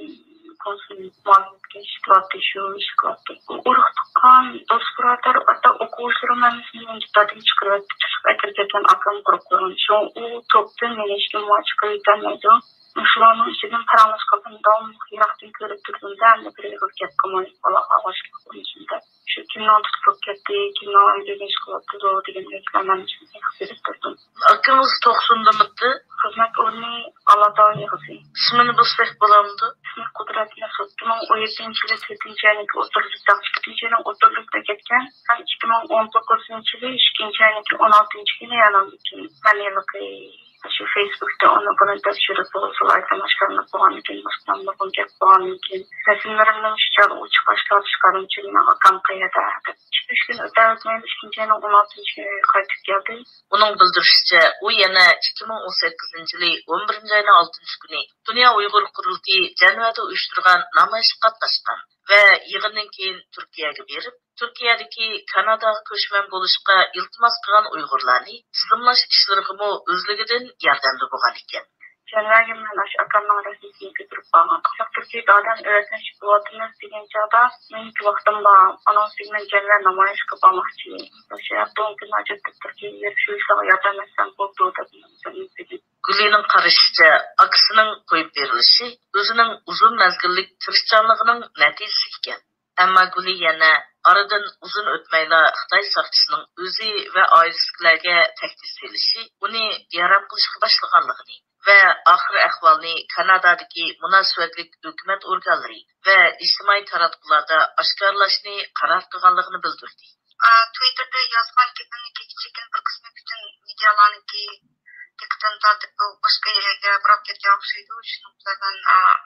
كونسۇل مۇئاۋىنەتكە ئىشلىتىۋاتتى، شۇ ئىش قىلاتتى. ئۇرۇق تۇغقان، دوست بۇرادەر، ھەتتا ئوقۇغۇچىلىرىم ھەممىسىنى يەنچۈكلەردىن چىقىرىۋەتتى، تۇتۇپ ئەكىرىپ كەتكەن ئاكام قۇرۇق قويغان. شۇڭا ئۇ توپتىن مېنى ھېچكىم مۇئاۋىنەتكە چىقىرىۋېتەلمەيدۇ. مۇشۇلارنىڭ ئىچىدىن پاراڭلاشقانلىرىمنى داۋاملىق يىراقتىن كۆرۈپ تۇردۇم-دە، ئەمدى بىر ئېغىز گەپ قىلماي، ئۇلارغا ئاۋارىچىلىك بولمىسۇن دەپ. شۇ كىمنىڭ تۇتۇپ كەتتى، كىمنىڭ ئۆيدە نېمە ئىش قىلىۋاتىدۇ دېگەن گەپلەرنى ھەممىسىنى ئېنىق بىلىپ تۇردۇم. ئاكىڭىز توقسۇندىمىتى؟ خىزمەت ئورنى ئالاتاۋ ئېغىزى. ئىسمىنى بىلسەك بولامدۇ؟ ئىسمى قۇدرەت مەخسۇت. ئىككى مىڭ ئون يەتتىنچى يىلى تۆتىنچى ئاينىڭ ئوتتۇرىسىدا، ئىككىنچى ئاينىڭ ئوتتۇرىسىدا كەتكەن. ئىككى مىڭ ئون توققۇزىنچى يىلى ئىككىنچى ئاينىڭ ئون ئالتىنچى كۈنى ئانام ئۈچۈن مەن ھېلىقى شۇ فېيسبۇكتا ئۇنى بۇنى دەپ يۈرۈپ بولسىلا، ئايتام ئاشكارىلىنىپ بولغاندىن كېيىن، باشقا نۇرغۇن گەپ بولغاندىن كېيىن، رەسىملىرىمنىڭ شۇ چاغدا ئوچۇق ئاشكارا چىقارغىنىمچە مېنىڭ ئاكام قەيەردە دەپ. ئىككى ئۈچ كۈن ئۆتەۋاتمايلا ئىككىنچى ئاينىڭ ئون ئالتىنچى كۈنى قايتىپ كەلدى. ئۇنىڭ بىلدۈرۈشىچە، ئۇ يەنە ئىككى مىڭ ئون سەككىزىنچى يىلى ئون بىرىنچى ئاينىڭ ئالتىنچى كۈنى دۇنيا ئۇيغۇر قۇرۇلتىيى جەنۋەدە ئۇيۇشتۇرغان نامايىشقا قاتناشقان ۋە يىغىندىن كېيىن تۈركىيەگە بېرىپ، تۈركىيەدىكى كاناداغا كۆچمەن بولۇشقا ئىلتىماس قىلغان ئۇيغۇرلارنى تىزىملاش ئىشلىرىغىمۇ ئۆزلۈكىدىن ياردەمدە بولغان ئىكەن. جەنۋەگە مەن ئاشۇ ئاكامنىڭ رەسىمىنى كۆتۈرۈپ بارغان. قىزىق تۈركىيەگە ئادەم ئەۋەتمەكچى بولۇۋاتىمىز دېگەن چاغدا، مېنىڭكى ۋاقتىم بار، ئانىڭ ئۈستىگە مەن جەنۋە نامايىشقا بارماقچى. ئاشۇ ھەپتە ئون كۈن ھاجەتتە تۈركىيەگە بېرىپ، شۇ ئىشلارغا ياردەم ئەتسەم بولىدۇ دەپ ئۈمىد قىلدىم. گۈلىنىڭ قارىشىچە، ئاكىسىنىڭ قويۇپ بېرىلىشى ئۆزىنىڭ ئۇزۇن مەزگىللىك تىرىشچانلىقىنىڭ نەتىجىسى ئىكەن. ئەمما گۈلى يەنە ئارىدىن ئۇزۇن ئۆتمەيلا خىتاي ساقچىسىنىڭ ئۆزى ۋە ئائىلىسىدىكىلەرگە تەھدىت سېلىشى ئۇنى بىئارام قىلىشقا باشلىغانلىقىنى ۋە ئاخىر ئەھۋالنى كانادادىكى مۇناسىۋەتلىك ھۆكۈمەت ئورگانلىرى ۋە ئىجتىمائىي تاراتقۇلاردا ئاشكارىلاشنى قارار قىلغانلىقىنى بىلدۈردى. ئا، تويتتېردا يازغان گېپىمنىڭكى كىچىككىنە بىر قىسمى پۈتۈن مېدىيالارنىڭكى دىققىتىنى تارتىپ، بۇ باشقا يەرگە بۇراپ كەتكەن ئوخشايدۇ. شۇنىڭ بىلەن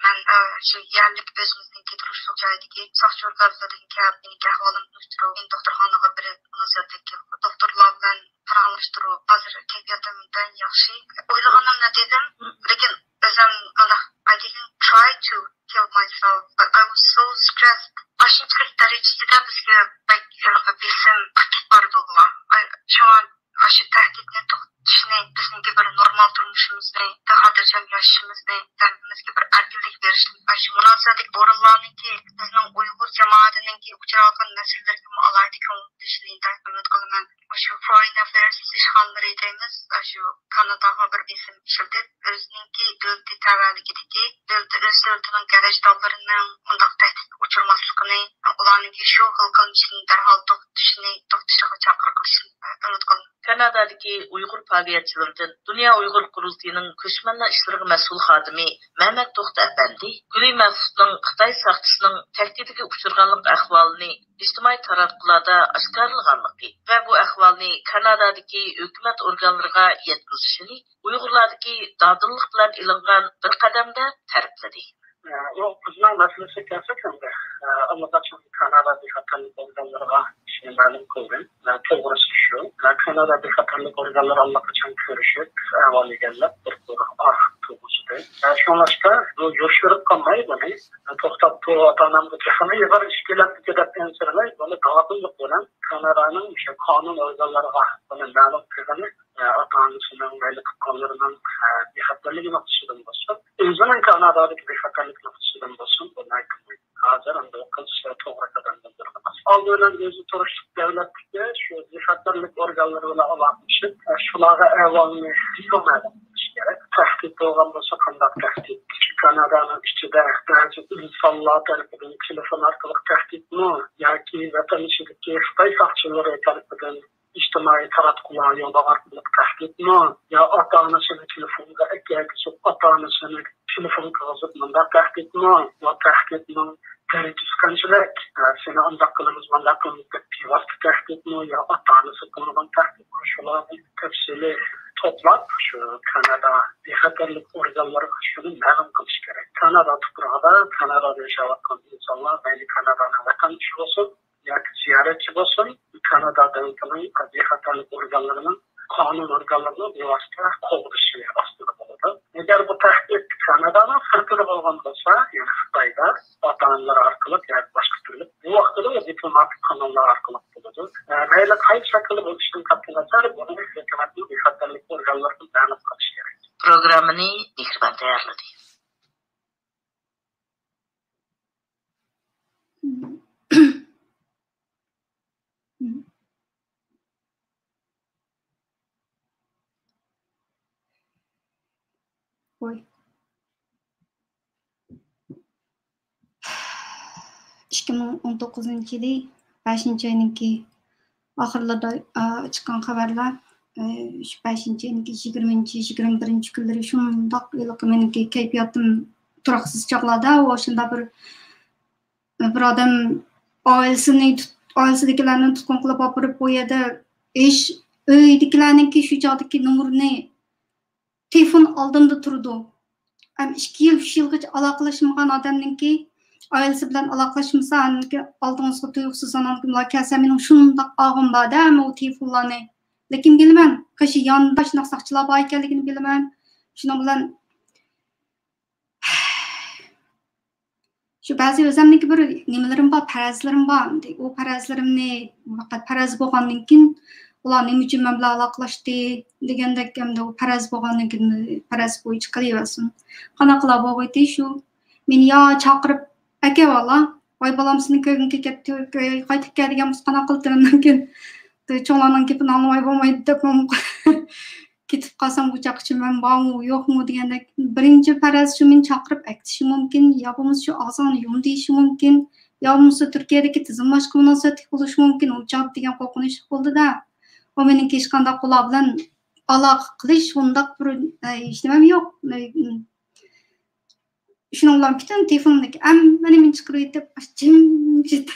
مەن، ئا، شۇ يەرلىك ئۆزىمىزنىڭكى تۇرۇشلۇق جايدىكى ساقچى ئورگانلىرىدىن كەپ، مېنىڭكى ئەھۋالىمنى ئۇقتۇرۇپ، مېنى دوختۇرخانىغا بېرىپ، مۇناسىۋەتلىك دوختۇرلار بىلەن پاراڭلاشتۇرۇپ، ھازىر كەيپىياتىم ئىنتايىن ياخشى. ئويلىغىنىمنى دېدىم، لېكىن ئۆزۈم مۇنداق، I didn't try to kill myself, but I was so stressed. ئاشۇنچىلىك دەرىجىسىدە بىزگە بەك ھېلىقى بېسىم قېتىپ بارىدۇ بۇلار. ئاي، شۇڭا ئاشۇ تەھدىتنى توختىتىشنى، بىزنىڭكى بىر نورمال تۇرمۇشىمىزنى، خاتىرجەم ياشىشىمىزنى، ھەممىمىزگە بىر ئەركىنلىك بېرىشنى، ئاشۇ مۇناسىۋەتلىك ئورۇنلارنىڭكى بىزنىڭ ئۇيغۇر جامائىتىنىڭكى ئۇچراۋاتقان مەسىلىلىرىگىمۇ ئالاھىدە كۆڭۈل بۆلۈشىنى ئىنتايىن ئۈمىد قىلىمەن. ئاشۇ فورېين ئەفېيرس ئىشخانىلىرى دەيمىز، ئاشۇ كاناداغا بىر بېسىم ئىشلىتىپ، ئۆزىنىڭكى دۆلىتى تەۋەلىكىدىكى دۆلىتى، ئۆز دۆلىتىنىڭ قېرىنداشلىرىنىڭ مۇنداق تەھدىتكە ئۇچرىماسلىقىنى، ئۇلارنىڭكى شۇ خىل قىلمىشىنى دەرھال توختىتىشىنى، توختىتىشىغا چاقىرىق قىلىشىنى ئۈمىد قىلىمەن. كانادادىكى ئۇيغۇر پائالىيەتچىلىرىدىن دۇنيا ئۇيغۇر قۇرۇلتىيىنىڭ كۆچمەنلەر ئىشلىرىغا مەسئۇل خادىمى مەمەت توختى ئەپەندى گۈلى مەخسۇتنىڭ خىتاي ساقچىسىنىڭ تەھدىتىگە ئۇچرىغانلىق ئەھۋالىنى ئىجتىمائىي تاراتقۇلاردا ئاشكارىلىغانلىقى ۋە بۇ ئەھۋالنى كانادادىكى ھۆكۈمەت ئورگانلىرىغا يەتكۈزۈشىنى ئۇيغۇرلاردىكى دادىللىق بىلەن ئېلىنغان بىر قەدەمدە تەرىپلىدى. ئۇ قىزنىڭ مەسىلىسىگە كەلسەك، ئەمدى ئاللىقاچان كانادا بىخەتەرلىك ئورگانلىرىغا ئىشنى مەلۇم قىلدى. توغرىسى شۇ، كانادا بىخەتەرلىك ئورگانلىرى ئاللىقاچان كۆرۈشۈپ، ئەھۋال ئىگىلەپ، بىر قۇر ئارخىپ تۇرغۇزدى. شۇڭلاشقا بۇ يوشۇرۇپ قالماي بۇنى، توختاپ، بۇ ئاتا-ئانامغا تېخىمۇ ئېغىر ئىش كېلەمدىكى دەپ ئەنسىرىمەي، بۇنى داۋاملىق بىلەن كانادانىڭ ئوشۇ قانۇن ئورگانلىرىغا بۇنى مەلۇم قىلغىنى، ئاتا-ئانىسىنىڭ، مەيلى تۇغقانلىرىنىڭ بىخەتەرلىكى نۇقتىسىدىن بولسۇن، ئۆزىنىڭ كانادادىكى بىخەتەرلىك نۇقتىسىدىن بولسۇن، بۇ ناھايىتى مۇھىم. ھازىر ئەمدى ئۇ قىز توغرا قەدەم بىلدۈرگەن. ئالدى بىلەن ئۆزى تۇرۇشلۇق دۆلەتتىكى شۇ بىخەتەرلىك ئورگانلىرى بىلەن ئالاقىلىشىپ، شۇلارغا ئەھۋالنى مەلۇم قىلىش كېرەك. تەھدىت بولغان بولسا، قانداق تەھدىت؟ كانادانىڭ ئىچىدە بەزى ئىنسانلار تەرىپىدىن تېلېفون ئارقىلىق تەھدىتمۇ ياكى ۋەتەن ئىچىدىكى خىتاي ساقچىلىرى تەرىپىدىن ئىجتىمائىي تاراتقۇلار يولى ئارقىلىق تەھدىتمۇ يا ئاتا-ئانىسىنى تېلېفونغا ئەكەلگۈزۈپ، ئاتا-ئانىسىنى تېلېفون قىلغۇزۇپ مۇنداق تەھدىتمۇ؟ ۋە تەھدىتنىڭ دەرىجىسى قانچىلىك؟ ھە، سېنى ئانداق قىلىمىز، مانداق قىلىمىز دەپ بىۋاسىتە تەھدىتمۇ يا ئاتا-ئانىسى قىلىنغان تەھدىتمۇ؟ شۇلارنى تەپسىلىي توپلاپ، شۇ كانادا بىخەتەرلىك ئورگانلىرىغا شۇنى مەلۇم قىلىش كېرەك. كانادا تۇپرىقىدا، كانادادا ياشاۋاتقان ئىنسانلار، مەيلى كانادانىڭ ۋەتەندىشى بولسۇن، ياكى زىيارەتچى بولسۇن، كانادا دۆلىتىنىڭ بىخەتەرلىك ئورگانلىرىنىڭ، قانۇن ئورگانلىرىنىڭ بىۋاسىتە قوغدىشى ئاستىدا بولىدۇ. ئەگەر بۇ تەھدىت كانادانىڭ سىرتىدا بولغان بولسا، يەنى خىتايدا ئاتا-ئانىلار ئارقىلىق ياكى باشقا تۈرلۈك، بۇ ۋاقىتتا ئۇ دىپلوماتىك قاناللار ئارقىلىق بولىدۇ. ئە، مەيلى قايسى شەكىلدە بولۇشىدىن قەتئىينەزەر، بۇنى ھۆكۈمەتنىڭ بىخەتەرلىك ئورگانلىرىدىن مەلۇم قىلىش كېرەك. پروگراممىنى مېھرىبان تەييارلىدى. ۋاي. ئىككى مىڭ ئون توققۇزىنچى يىلى بەشىنچى ئاينىڭكى ئاخىرلىرىدا، ئا، چىققان خەۋەرلەر، ئە، شۇ بەشىنچى ئاينىڭكى يىگىرمىنچى، يىگىرمە بىرىنچى كۈنلىرى شۇنداق ھېلىقى مېنىڭكى كەيپىياتىم تۇراقسىز چاغلاردا، ئۇ شۇنداق بىر، بىر ئادەم ئائىلىسىنى تۇت-، ئائىلىسىدىكىلەرنى تۇتقۇن قىلىپ ئاپىرىپ، ئۇ يەردە ئىش، ئۆيدىكىلەرنىڭكى شۇ چاغدىكى نومۇرىنى تېلېفون ئالدىمدا تۇرىدۇ. ھەم ئىككى يىل، ئۈچ يىلغىچە ئالاقىلەشمىگەن ئادەمنىڭكى ئائىلىسى بىلەن ئالاقىلەشمىسا، ئالدىڭىزغا تۇيۇقسىز ئاناندىن بۇلار كەلسە، مېنىڭ شۇنداق ئاغىم بار-دە، ھەممە ئۇ تېلېفونلارنى. لېكىن بىلىمەن، قېشى ياندا شۇنداق ساقچىلار بار ئىكەنلىكىنى بىلىمەن. شۇنىڭ بىلەن شۇ بەزى ئۆزۈمنىڭكى بىر نېمىلىرىم بار، پەرەزلىرىم بار. ئەمدى ئۇ پەرەزلىرىمنى پەقەت پەرەز بولغاندىن كېيىن، ئۇلار نېمە ئۈچۈن مەن بىلەن ئالاقىلاشتى دېگەندەك، ئەمدى ئۇ پەرەز بولغاندىن كېيىن، پەرەز بويىچە قىلىۋەرسۇن. قانداق قىلا بولغىيتى شۇ؟ مېنى يا چاقىرىپ ئەكەۋالا، ۋاي بالام، سېنى كۆرگۈم كېلىپ كەتتى، ئۆيگە قايتىپ كەل دېگەن بولسا قانداق قىلىتتىم؟ ئاندىن كېيىن چوڭلارنىڭ گېپىنى ئاڭلىماي بولمايدۇ دەپ، كېتىپ قالسام، ئۇ چاغقىچە مەن بارمۇ، يوقمۇ دېگەندەك، بىرىنچى پەرەز شۇ مېنى چاقىرىپ ئەكېتىشى مۇمكىن، يا بولمىسا شۇ ئاغزىڭنى يۇم دېيىشى مۇمكىن، يا بولمىسا تۈركىيەدىكى تىزىملاشقا مۇناسىۋەتلىك بولۇشى مۇمكىن، ئۇ چاغ دېگەن قورقۇنچلۇق بولدى-دە. ئۇ مېنىڭكى ھېچقانداق ئۇلار بىلەن ئالاقە قىلىش، ئۇنداق بىر، ئە، ھېچنېمەم يوق. شۇنىڭ بىلەن پۈتۈن تېلېفونۇمدىكى ھەممە نېمىنى چىقىرىۋېتىپ، جىمجىت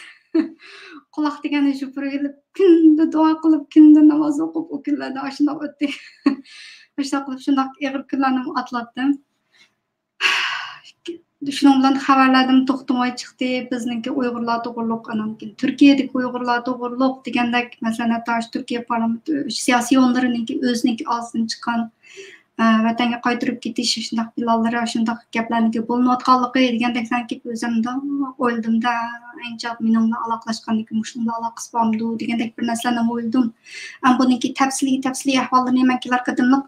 قۇلاق دېگەننى يوپۇرۇۋېلىپ، كۈندە دۇئا قىلىپ، كۈندە ناماز ئوقۇپ، ئۇ كۈنلەردە ئاشۇنداق ئۆتتى. ئاشۇنداق قىلىپ، شۇنداق ئېغىر كۈنلەرنىمۇ ئاتلاتتىم. شۇنىڭ بىلەن خەۋەرلەردىن توختىماي چىقتى. بىزنىڭكى ئۇيغۇرلار توغرۇلۇق، ئانان كېيىن تۈركىيەدىكى ئۇيغۇرلار توغرۇلۇق دېگەندەك، مەسىلەن، ھەتتا شۇ تۈركىيە پارلامېنت سىياسىيونلىرىنىڭكى ئۆزىنىڭكى ئاغزىدىن چىققان ئە، ۋەتەنگە قايتۇرۇپ كېتىش، شۇنداق پىلانلىرى، شۇنداق گەپلەرنىڭكى بولۇنۇۋاتقانلىقى دېگەندەك سەنكى ئۆزۈمدە ئويلىدىم-دە، ئەنچە مېنىڭ بىلەن ئالاقىلەشكەندىكىن مۇشۇنىڭ بىلەن ئالاقىسى بارمىدۇ دېگەندەك بىر نەرسىلەرنى ئويلىدىم. ئەمما بۇنىڭكى تەپسىلىي، تەپسىلىي ئەھۋاللىرىنى مەن كېلەر قېتىملىق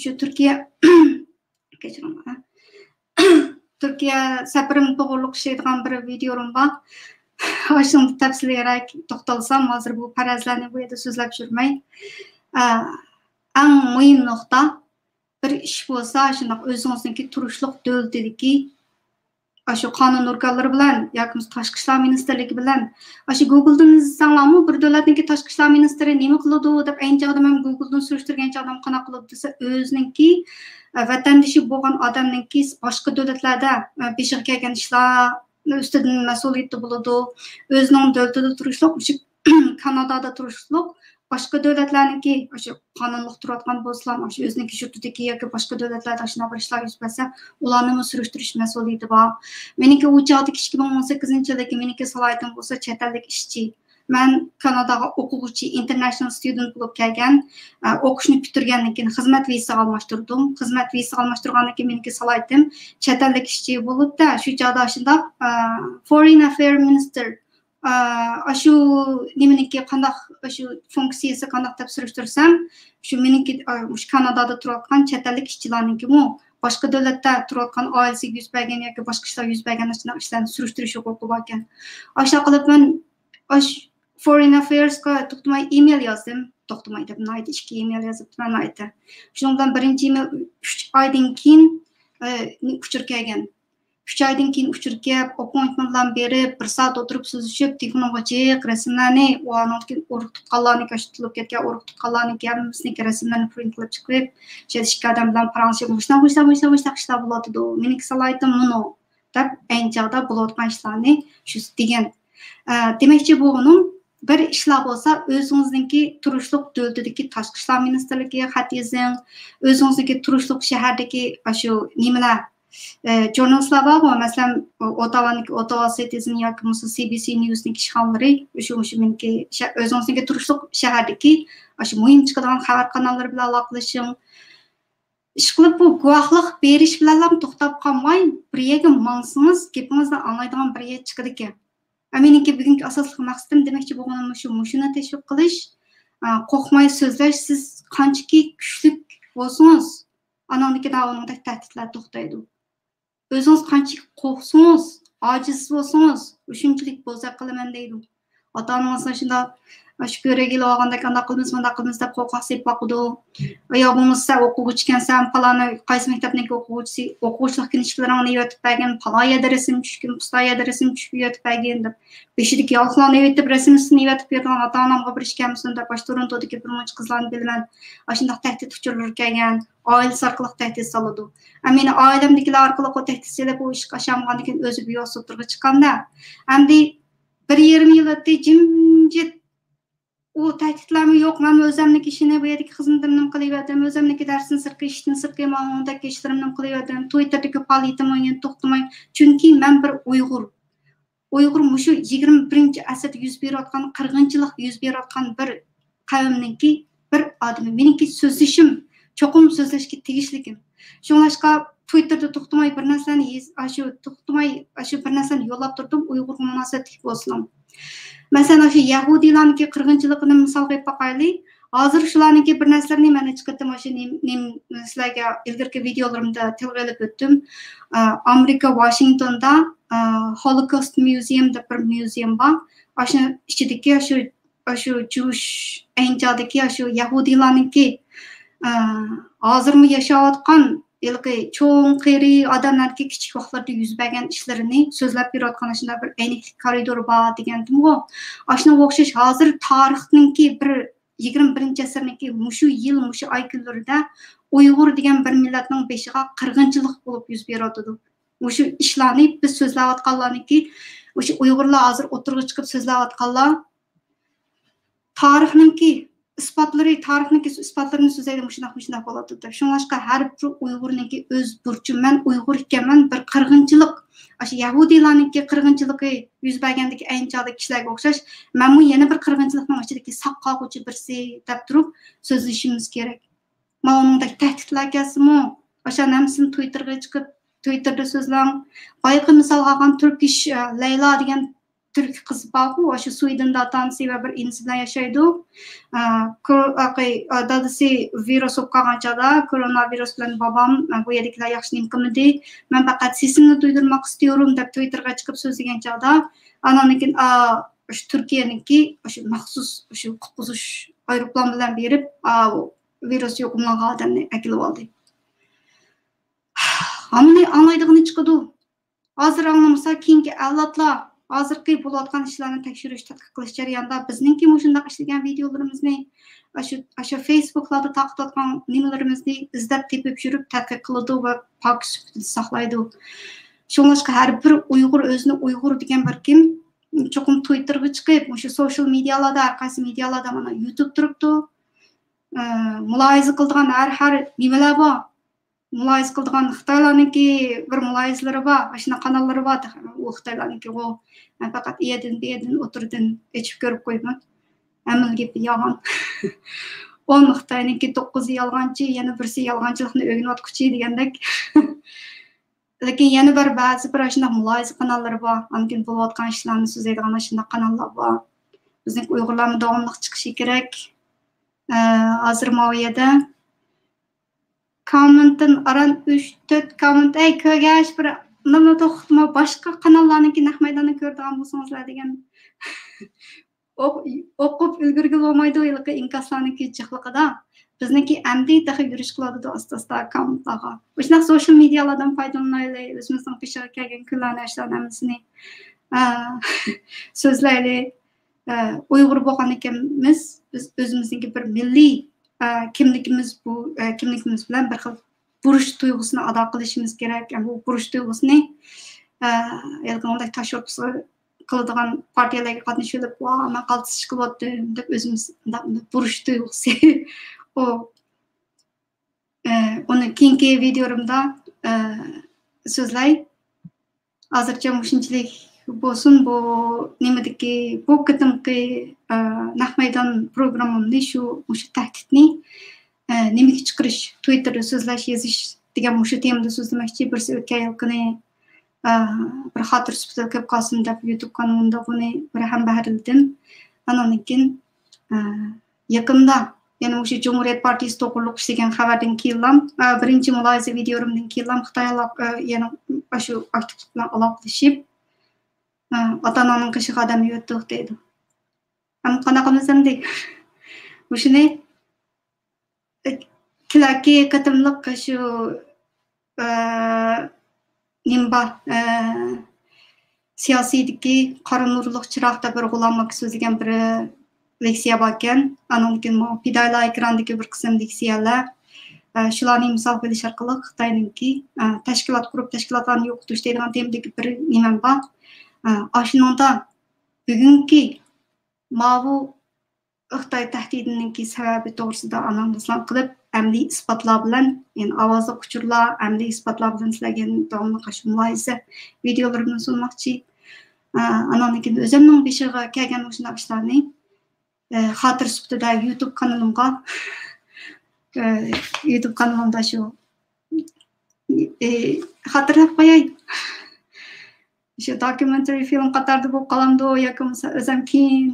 شۇ تۈركىيە، كەچۈرۈڭلار، تۈركىيە سەپىرىم توغرۇلۇق ئىشلەيدىغان بىر ۋىدىيورۇم بار. ئاشۇنىڭدا تەپسىلىيرەك توختالسام، ھازىر بۇ پەرەزلەرنى بۇ يەردە سۆزلەپ يۈرمەي. ئە، ئەڭ مۇھىم نۇقتا، بىر ئىش بولسا، شۇنداق ئۆزىڭىزنىڭكى تۇرۇشلۇق دۆلىتىدىكى ئاشۇ قانۇن ئورگانلىرى بىلەن ياكى بولمىسا تاشقى ئىشلار مىنىستىرلىكى بىلەن، ئاشۇ گوگلدىن ئىزدىسەڭلارمۇ، بىر دۆلەتنىڭكى تاشقى ئىشلار مىنىستىرى نېمە قىلىدۇ دەپ ئەينى چاغدا مەن گوگلدىن سۈرۈشتۈرگەن چاغدا قانداق قىلىدۇ دېسە، ئۆزىنىڭكى، ئە، ۋەتەندىشى بولغان ئادەمنىڭكى باشقا دۆلەتلەردە، ئە، بېشىغا كەلگەن ئىشلار ئۈستىدىن مەسئۇلىيىتى بولىدۇ. ئۆزىنىڭ دۆلىتىدە تۇرۇشلۇق، مۇشۇ كانادادا تۇرۇشلۇق، باشقا دۆلەتلەرنىڭكى، ئاشۇ قانۇنلۇق تۇرۇۋاتقان بولسىلا، ئاشۇ ئۆزىنىڭكى يۇرتىدىكى ياكى باشقا دۆلەتلەردە ئاشۇنداق بىر ئىشلار يۈز بەرسە، ئۇلارنىمۇ سۈرۈشتۈرۈش مەسئۇلىيىتى بار. مېنىڭكى ئۇ چاغدىكى ئىككى مىڭ ئون سەككىزىنچى يىلدىكى مېنىڭكى سالاھىيىتىم بولسا چەت ئەللىك ئىشچى. مەن كاناداغا ئوقۇغۇچى، ئىنتېرناشنال ستۇدېنت بولۇپ كەلگەن، ئە، ئوقۇشنى پۈتتۈرگەندىن كېيىن خىزمەت ۋىزىسىغا ئالماشتۇردۇم. خىزمەت ۋىزىسىغا ئالماشتۇرغاندىن كېيىن مېنىڭكى سالاھىيىتىم چەت ئەللىك ئىشچى بولۇپتۇ. شۇ چاغدا ئاشۇنداق، ئە، فورېين ئەفېير مىنىستىر، ئە، ئاشۇ نېمىنىڭكى قانداق، ئاشۇ فۇنكسىيەسى قانداق دەپ سۈرۈشتۈرسەم، شۇ مېنىڭكى، ئە، مۇشۇ كانادادا تۇرۇۋاتقان چەت ئەللىك ئىشچىلارنىڭكىمۇ باشقا دۆلەتتە تۇرۇۋاتقان ئائىلىسىگە يۈز بەرگەن ياكى باشقا ئىشلار يۈز بەرگەن ئاشۇنداق ئىشلارنى سۈرۈشتۈرۈش ھوقۇقى باركەن. ئاشۇنداق قىلىپ مەن ئاش-، فورېين ئەفېيرسقا توختىماي ئىمېيل يازدىم. توختىماي دەپ، ناھايىتى ئىككى ئىمېيل يازىپتىمەن، ناھايىتى. شۇنىڭ بىلەن بىرىنچى ئىمېيل ئۈچ ئايدىن كېيىن، ئە، ئۇچۇر كەلگەن. ئۈچ ئايدىن كېيىن ئۇچۇر كەپ، ئاپپوينتمېنتلارنى بېرىپ، بىر سائەت ئولتۇرۇپ سۆزلىشىپ، تېلېفونۇمغا جىق رەسىملەرنى، ئۇنىڭدىن كېيىن ئۇرۇق تۇتقانلارنىڭكى، ئاشۇ تۇتۇلۇپ كەتكەن ئۇرۇق تۇتقانلارنىڭكى ھەممىسىنىڭكى رەسىملىرىنى پرىنت قىلىپ چىقىرىپ، شۇ يەردە ئىككى ئادەم بىلەن پاراڭلىشىپ، مۇشۇنداق، مۇشۇنداق، مۇشۇنداق، مۇشۇنداق ئىشلار بولۇۋاتىدۇ. مېنىڭكى سالاھىيىتىم مۇنۇ. دەپ ئەينى چاغدا بولۇۋاتقان ئىشلارنى شۇ دېگەن. ئە، دېمەكچى بولغىنىم، بىر ئىشلار بولسا، ئۆزىڭىزنىڭكى تۇرۇشلۇق دۆلىتىدىكى تاشقى ئىشلار مىنىستىرلىكىگە خەت يېزىڭ، ئۆزىڭىزنىڭكى تۇرۇشلۇق شەھەردىكى ئاشۇ نېمىلەر، ئە، ژۇرنالىستلار بارغۇ، مەسىلەن، ئوتاۋانىڭكى ئوتاۋا سىتىزېن ياكى بولمىسا سى بى سى نيۇزنىڭكى ئىشخانىلىرى، شۇ، شۇ مېنىڭكى شە-، ئۆزىڭىزنىڭكى تۇرۇشلۇق شەھەردىكى ئاشۇ مۇھىم چىقىدىغان خەۋەر قاناللىرى بىلەن ئالاقىلىشىڭ. ئىشقىلىپ، بۇ گۇۋاھلىق بېرىش بىلەنلا توختاپ قالماي، بىر يەرگە ماڭسىڭىز، گېپىڭىزنى ئاڭلايدىغان بىر يەر چىقىدىكەن. ھە، مېنىڭكى بۈگۈنكى ئاساسلىق مەقسىتىم دېمەكچى بولغىنىم مۇشۇ، مۇشۇنى تەشۋىق قىلىش، ئا، قورقماي سۆزلەش. سىز قانچىكى كۈچلۈك بولسىڭىز، ئانىڭدىكى داۋانىڭدەك تەھدىتلەر توختايدۇ. ئۆزىڭىز قانچىكى قورقسىڭىز، ئاجىز بولسىڭىز، شۇنچىلىك بوزەك قىلىمەن دەيدۇ. ئاتا-ئانىڭىزنى شۇنداق، شۇ كۆرۈگىلى ئالغاندەك، ئانداق قىلمىسا، مۇنداق قىلمىسا دەپ قورقاق سېلىپ باقىدۇ. يا بولمىسا، سەن ئوقۇغۇچى ئىكەنسەن، پالانى قايسى مەكتەپنىڭكى ئوقۇغۇچىسى، ئوقۇغۇچىلىق كىنىشكىلىرىڭنى ئەۋەتىپ بەرگىن، پالان يەردە رەسىم چۈشكىن، پۇستان يەردە رەسىم چۈشكىن ئەۋەتىپ بەرگىن دەپ، بېشىدىكى يالقۇنلارنى ئېۋىتىپ، رەسىمىسىنى ئېۋىتىپ بېرىدىغان ئاتا-ئانامغا بىر ئىش كەلمىسۇن دەپ، ئاشۇ تورونتودىكى بىر مۇنچە قىزلارنى بىلىمەن. ئاشۇنداق تەھدىت ئۇچۇرلىرى كەلگەن، ئائىلىسى ئارقىلىق تەھدىت سالىدۇ. ئە، مېنى ئائىلەمدىكىلەر ئارقىلىق ئۇ تەھدىت سېلىپ، ئۇ ئىشقا ئاشالمىغاندىن كېيىن ئۆزى بىۋاسىتە سوتتۇرغا چىققاندا. ئەمدى بىر يېرىم يىل ئۆتتى، جىمجىت. ئۇ تەھدىتلەرمۇ يوق، مەن ئۆزۈمنىڭكى ئىشىنى، بۇ يەردىكى خىزمىتىمنى قىلىۋەردىم، ئۆزۈمنىڭكى دەرستىن سىرتقى، ئىشتىن سىرتقى ماڭغۇدەك ئىشلىرىمنى قىلىۋەردىم، تويتتىردىكى پائالىيىتىممۇ يەنە توختىماي، چۈنكى مەن بىر ئۇيغۇر. ئۇيغۇر مۇشۇ يىگىرمە بىرىنچى ئەسىردە يۈز بېرىۋاتقان قىرغىنچىلىق، يۈز بېرىۋاتقان بىر قەۋمنىڭكى بىر ئادىمى. مېنىڭكى سۆزلىشىم چوقۇم سۆزلەشكە تېگىشلىكىم. شۇڭلاشقا تويتتىردا توختىماي بىر نەرسىلەرنى يېز-، ئاشۇ توختىماي ئاشۇ بىر نەرسىلەرنى يوللاپ تۇردۇم، ئۇيغۇرغا مۇناسىۋەتلىك بولسىلا. مەسىلەن، ئاشۇ يەھۇدىيلارنىڭكى قىرغىنچىلىقىنى مىسالغا ئېلىپ باقايلى. ھازىر شۇلارنىڭكى بىر نەرسىلەرنى مەن نەچچە قېتىم ئاشۇ نېم-، نېم-، سىلەرگە ئىلگىرىكى ۋىدېئولىرىمدا تىلغا ئېلىپ ئۆتتۈم. ئا، ئامېرىكا ۋاشىنگتوندا، ئا، ھولوكوست ميۇزىيۇم دەپ بىر ميۇزىيۇم بار. ئاشۇ ئىچىدىكى ئاشۇ، ئاشۇ جۇش ئەينچادىكى ئاشۇ يەھۇدىيلارنىڭكى، ئا، ھازىرمۇ ياشاۋاتقان ھېلىقى چوڭ قېرى ئادەملەرگە كىچىك ۋاقىتلىرىدا يۈز بەرگەن ئىشلىرىنى سۆزلەپ بېرىۋاتقان ئاشۇنداق بىر ئەينەكلىك كارىدور بار دېگەنتىمغۇ. ئاشۇنىڭغا ئوخشاش ھازىر تارىخنىڭكى بىر يىگىرمە بىرىنچى ئەسىرنىڭكى مۇشۇ يىل، مۇشۇ ئاي كۈنلىرىدە ئۇيغۇر دېگەن بىر مىللەتنىڭ بېشىغا قىرغىنچىلىق بولۇپ يۈز بېرىۋاتىدۇ. مۇشۇ ئىشلارنى بىز سۆزلەۋاتقانلارنىڭكى، مۇشۇ ئۇيغۇرلار ھازىر ئوتتۇرىغا چىقىپ سۆزلەۋاتقانلار تارىخنىڭكى ئىسپاتلىرى، تارىخنىڭكى ئىسپاتلىرىنى سۆزلەيدۇ، مۇشۇنداق، مۇشۇنداق بولۇۋاتىدۇ دەپ. شۇڭلاشقا ھەر بىر ئۇيغۇرنىڭكى ئۆز بۇرچى، مەن ئۇيغۇر ئىكەنمەن، بىر قىرغىنچىلىق، ئاشۇ يەھۇدىيلارنىڭكى قىرغىنچىلىقى يۈز بەرگەندىكى ئەينى چاغدىكى كىشىلەرگە ئوخشاش، مەنمۇ يەنە بىر قىرغىنچىلىقنىڭ ئىچىدىكى ساق قالغۇچى بىرسى دەپ تۇرۇپ سۆزلىشىمىز كېرەك. ماۋۇنىڭدەك تەھدىتلەر كەلسىمۇ، ئاشۇ ھەممىسىنى تويتتىرغا چىقىپ، تويتتىردا سۆزلەڭ. بايىقى مىسالغا ئالغان تۈركىش، ئە، لەيلا دېگەن تۈرك قىز بارغۇ، ئاشۇ سويدىندا ئاتا-ئانىسى ۋە بىر ئىنىسى بىلەن ياشايدۇ. ئە، كور-، ئاقى-، ئە، دادىسى ۋىرۇس بولۇپ قالغان چاغدا، كورونا ۋىرۇس بىلەن بابام، ئە، بۇ يەردىكىلەر ياخشى نېمە قىلمىدى. مەن پەقەت سېسىمنى دۇيدۇرماق ئىستىيورۇم دەپ تويتتىرغا چىقىپ سۆزلىگەن چاغدا، ئاناندىن كېيىن، ئا، ئاشۇ تۈركىيەنىڭكى، ئاشۇ مەخسۇس، ئاشۇ قۇتقۇزۇش ئايروپىلان بىلەن بېرىپ، ئا، ۋىرۇس يۇقۇملانغان ئادەمنى ئەكېلىۋالدى. ھامىنى ئاڭلايدىغىنى چىقىدۇ. ھازىر ئاڭلىمىسا، كېيىنكى ئەۋلادلار ھازىرقى بولۇۋاتقان ئىشلارنى تەكشۈرۈش، تەتقىق قىلىش جەريانىدا بىزنىڭكى مۇشۇنداق ئىشلىگەن ۋىدېئولىرىمىزنى، ئاشۇ، ئاشۇ فېيسبۇكلاردا تارقىتىۋاتقان نېمىلىرىمىزنى ئىزدەپ تېپىپ يۈرۈپ تەتقىق قىلىدۇ ۋە پاك سۈپىتىدە ساقلايدۇ. شۇڭلاشقا ھەر بىر ئۇيغۇر ئۆزىنى ئۇيغۇر دېگەن بىر كىم، چوقۇم تويتتىرغا چىقىپ، مۇشۇ سوشال مېدىيالاردا، ھەر قايسى مېدىيالاردا، مانا يۇتۇب تۇرۇپتۇ. ئە، مۇلاھىزە قىلىدىغان ھەر، ھەر نېمىلەر بار. مۇلاھىزە قىلىدىغان خىتايلارنىڭكى بىر مۇلاھىزىلىرى بار، ئاشۇنداق قاناللىرى بار. ئۇ خىتايلارنىڭكىغۇ، مەن پەقەت ئۇ يەردىن، بۇ يەردىن ئوتتۇرىدىن ئېچىپ كۆرۈپ قويىمەن. ھەممىلا گېپى يالغان. ئون خىتاينىڭكى توققۇزى يالغانچى، يەنە بىرسى يالغانچىلىقنى ئۆگىنىۋاتقۇچى دېگەندەك. لېكىن يەنە بىر بەزى بىر ئاشۇنداق مۇلاھىزە قاناللىرى بار. ئاندىن كېيىن بولۇۋاتقان ئىشلارنى سۆزلەيدىغان ئاشۇنداق قاناللار بار. بىزنىڭ ئۇيغۇرلارمۇ داۋاملىق چىقىشى كېرەك. ئە، ھازىر ماۋۇ يەردە كوممېنتتىن ئاران ئۈچ، تۆت كوممېنت، ئەي، كۆرگەچ بىر نېمە توختىما، باشقا قاناللارنىڭكى نەق مەيداننى كۆرىدىغان بولسىڭىزلار دېگەن. ئوق-، ئوقۇپ ئۈلگۈرگىلى بولمايدۇ ھېلىقى ئىنكاسلارنىڭكى جىقلىقىدا. بىزنىڭكى ئەمدى تېخى يۈرۈش قىلىۋاتىدۇ ئاستا-ئاستا كوممېنتلارغا. مۇشۇنداق سوشال مېدىيالاردىن پايدىلىنايلى، ئۆزىمىزنىڭ بېشىغا كەلگەن كۈنلەرنى، ئاشۇلارنى ھەممىسىنى، ئە، سۆزلەيلى. ئە، ئۇيغۇر بولغان ئىكەنمىز، بىز ئۆزىمىزنىڭكى بىر مىللىي، ئە، كىملىكىمىز بۇ، ئە، كىملىكىمىز بىلەن بىر خىل بۇرچ تۇيغۇسىنى ئادا قىلىشىمىز كېرەك. ئە، بۇ بۇرچ تۇيغۇسىنى، ئە، ھېلىقى تاش يورۇقىسىغا قىلىدىغان پارتىيەلەرگە قاتنىشىۋېلىپ، ۋا، مەن قالتىس ئىش قىلىۋاتتىم دەپ ئۆزىمىز مۇنداق بۇرچ تۇيغۇسى. ئۇ، ئە، ئۇنى كېيىنكى ۋىدېئولىرىمدا، ئە، سۆزلەي. ھازىرچە مۇشۇنچىلىك بولسۇن. بۇ نېمىدىكى، بۇ قېتىمقى، ئە، نەق مەيدان پروگراممامنى شۇ، مۇشۇ تەھدىتنى، ئە، نېمىگە چىقىرىش، تويتتېردا سۆزلەش، يېزىش دېگەن مۇشۇ تېمىدا سۆزلىمەكچى. بىرسى ئۆتكەن يىلقىنى، ئە، بىر خاتىرە سۈپىتىدە قېلىپ قالسۇن دەپ يۇتۇب كانىلىمدا بۇنى بىر ھەمبەھىرلىدىم. ئانىڭدىن كېيىن، ئە، يېقىندا يەنە مۇشۇ جۇمھۇرىيەت پارتىيىسى توغرۇلۇق ئىشلىگەن خەۋەردىن كېيىنلا، ئە، بىرىنچى مۇلاھىزە ۋىدېئولىرىمدىن كېيىنلا خىتاي ئالاق-، ئە، يەنە ئاشۇ ئاكتىپلىق بىلەن ئالاقىلىشىپ، ئە، ئاتا-ئاناڭنىڭ قېشىغا ئادەم يۆتتۇق دەيدۇ. ئەمما قانداق قىلىمىز ئەمدى؟ مۇشۇنى، ئە، كېلەركى قېتىملىق شۇ، ئە، نېمە بار، ئە، سىياسىيدىكى قارا نۇرلۇق چىراغ دەپ بىر غۇلام ئاكا سۆزلىگەن بىر لېكسىيە باركەن. ئانىڭدىن كېيىن ماۋۇ پىدائىيلار ئېكرانىدىكى بىر قىسىم لېكسىيەلەر. ئە، شۇلارنى مىسالغا ئېلىش ئارقىلىق خىتاينىڭكى، ئە، تەشكىلات قۇرۇپ، تەشكىلاتلارنى يوقىتىش دەيدىغان تېمىدىكى بىر نېمەم بار. ئە، ئاشۇنىڭدا بۈگۈنكى ماۋۇ خىتاي تەھدىتىنىڭكى سەۋەبى توغرىسىدا ئانالىزلار قىلىپ، ئەمەلىي ئىسپاتلار بىلەن، يەنى ئاۋازلىق ئۇچۇرلار، ئەمەلىي ئىسپاتلار بىلەن سىلەرگە داۋاملىق ئاشۇ مۇلاھىزە ۋىدىيولىرىمنى سۇنماقچى. ئاناندىن كېيىن ئۆزۈمنىڭ بېشىغا كەلگەن مۇشۇنداق ئىشلارنى، ئە، خاتىرە سۈپىتىدە يۇتۇب قانىلىمغا، ئە، يۇتۇب قانىلىمدا شۇ، ئە، خاتىرىلەپ قوياي. شۇ دوكيۇمېنترى فىلىم قاتارىدا بولۇپ قالامدۇ ياكى بولمىسا ئۆزۈم كېيىن،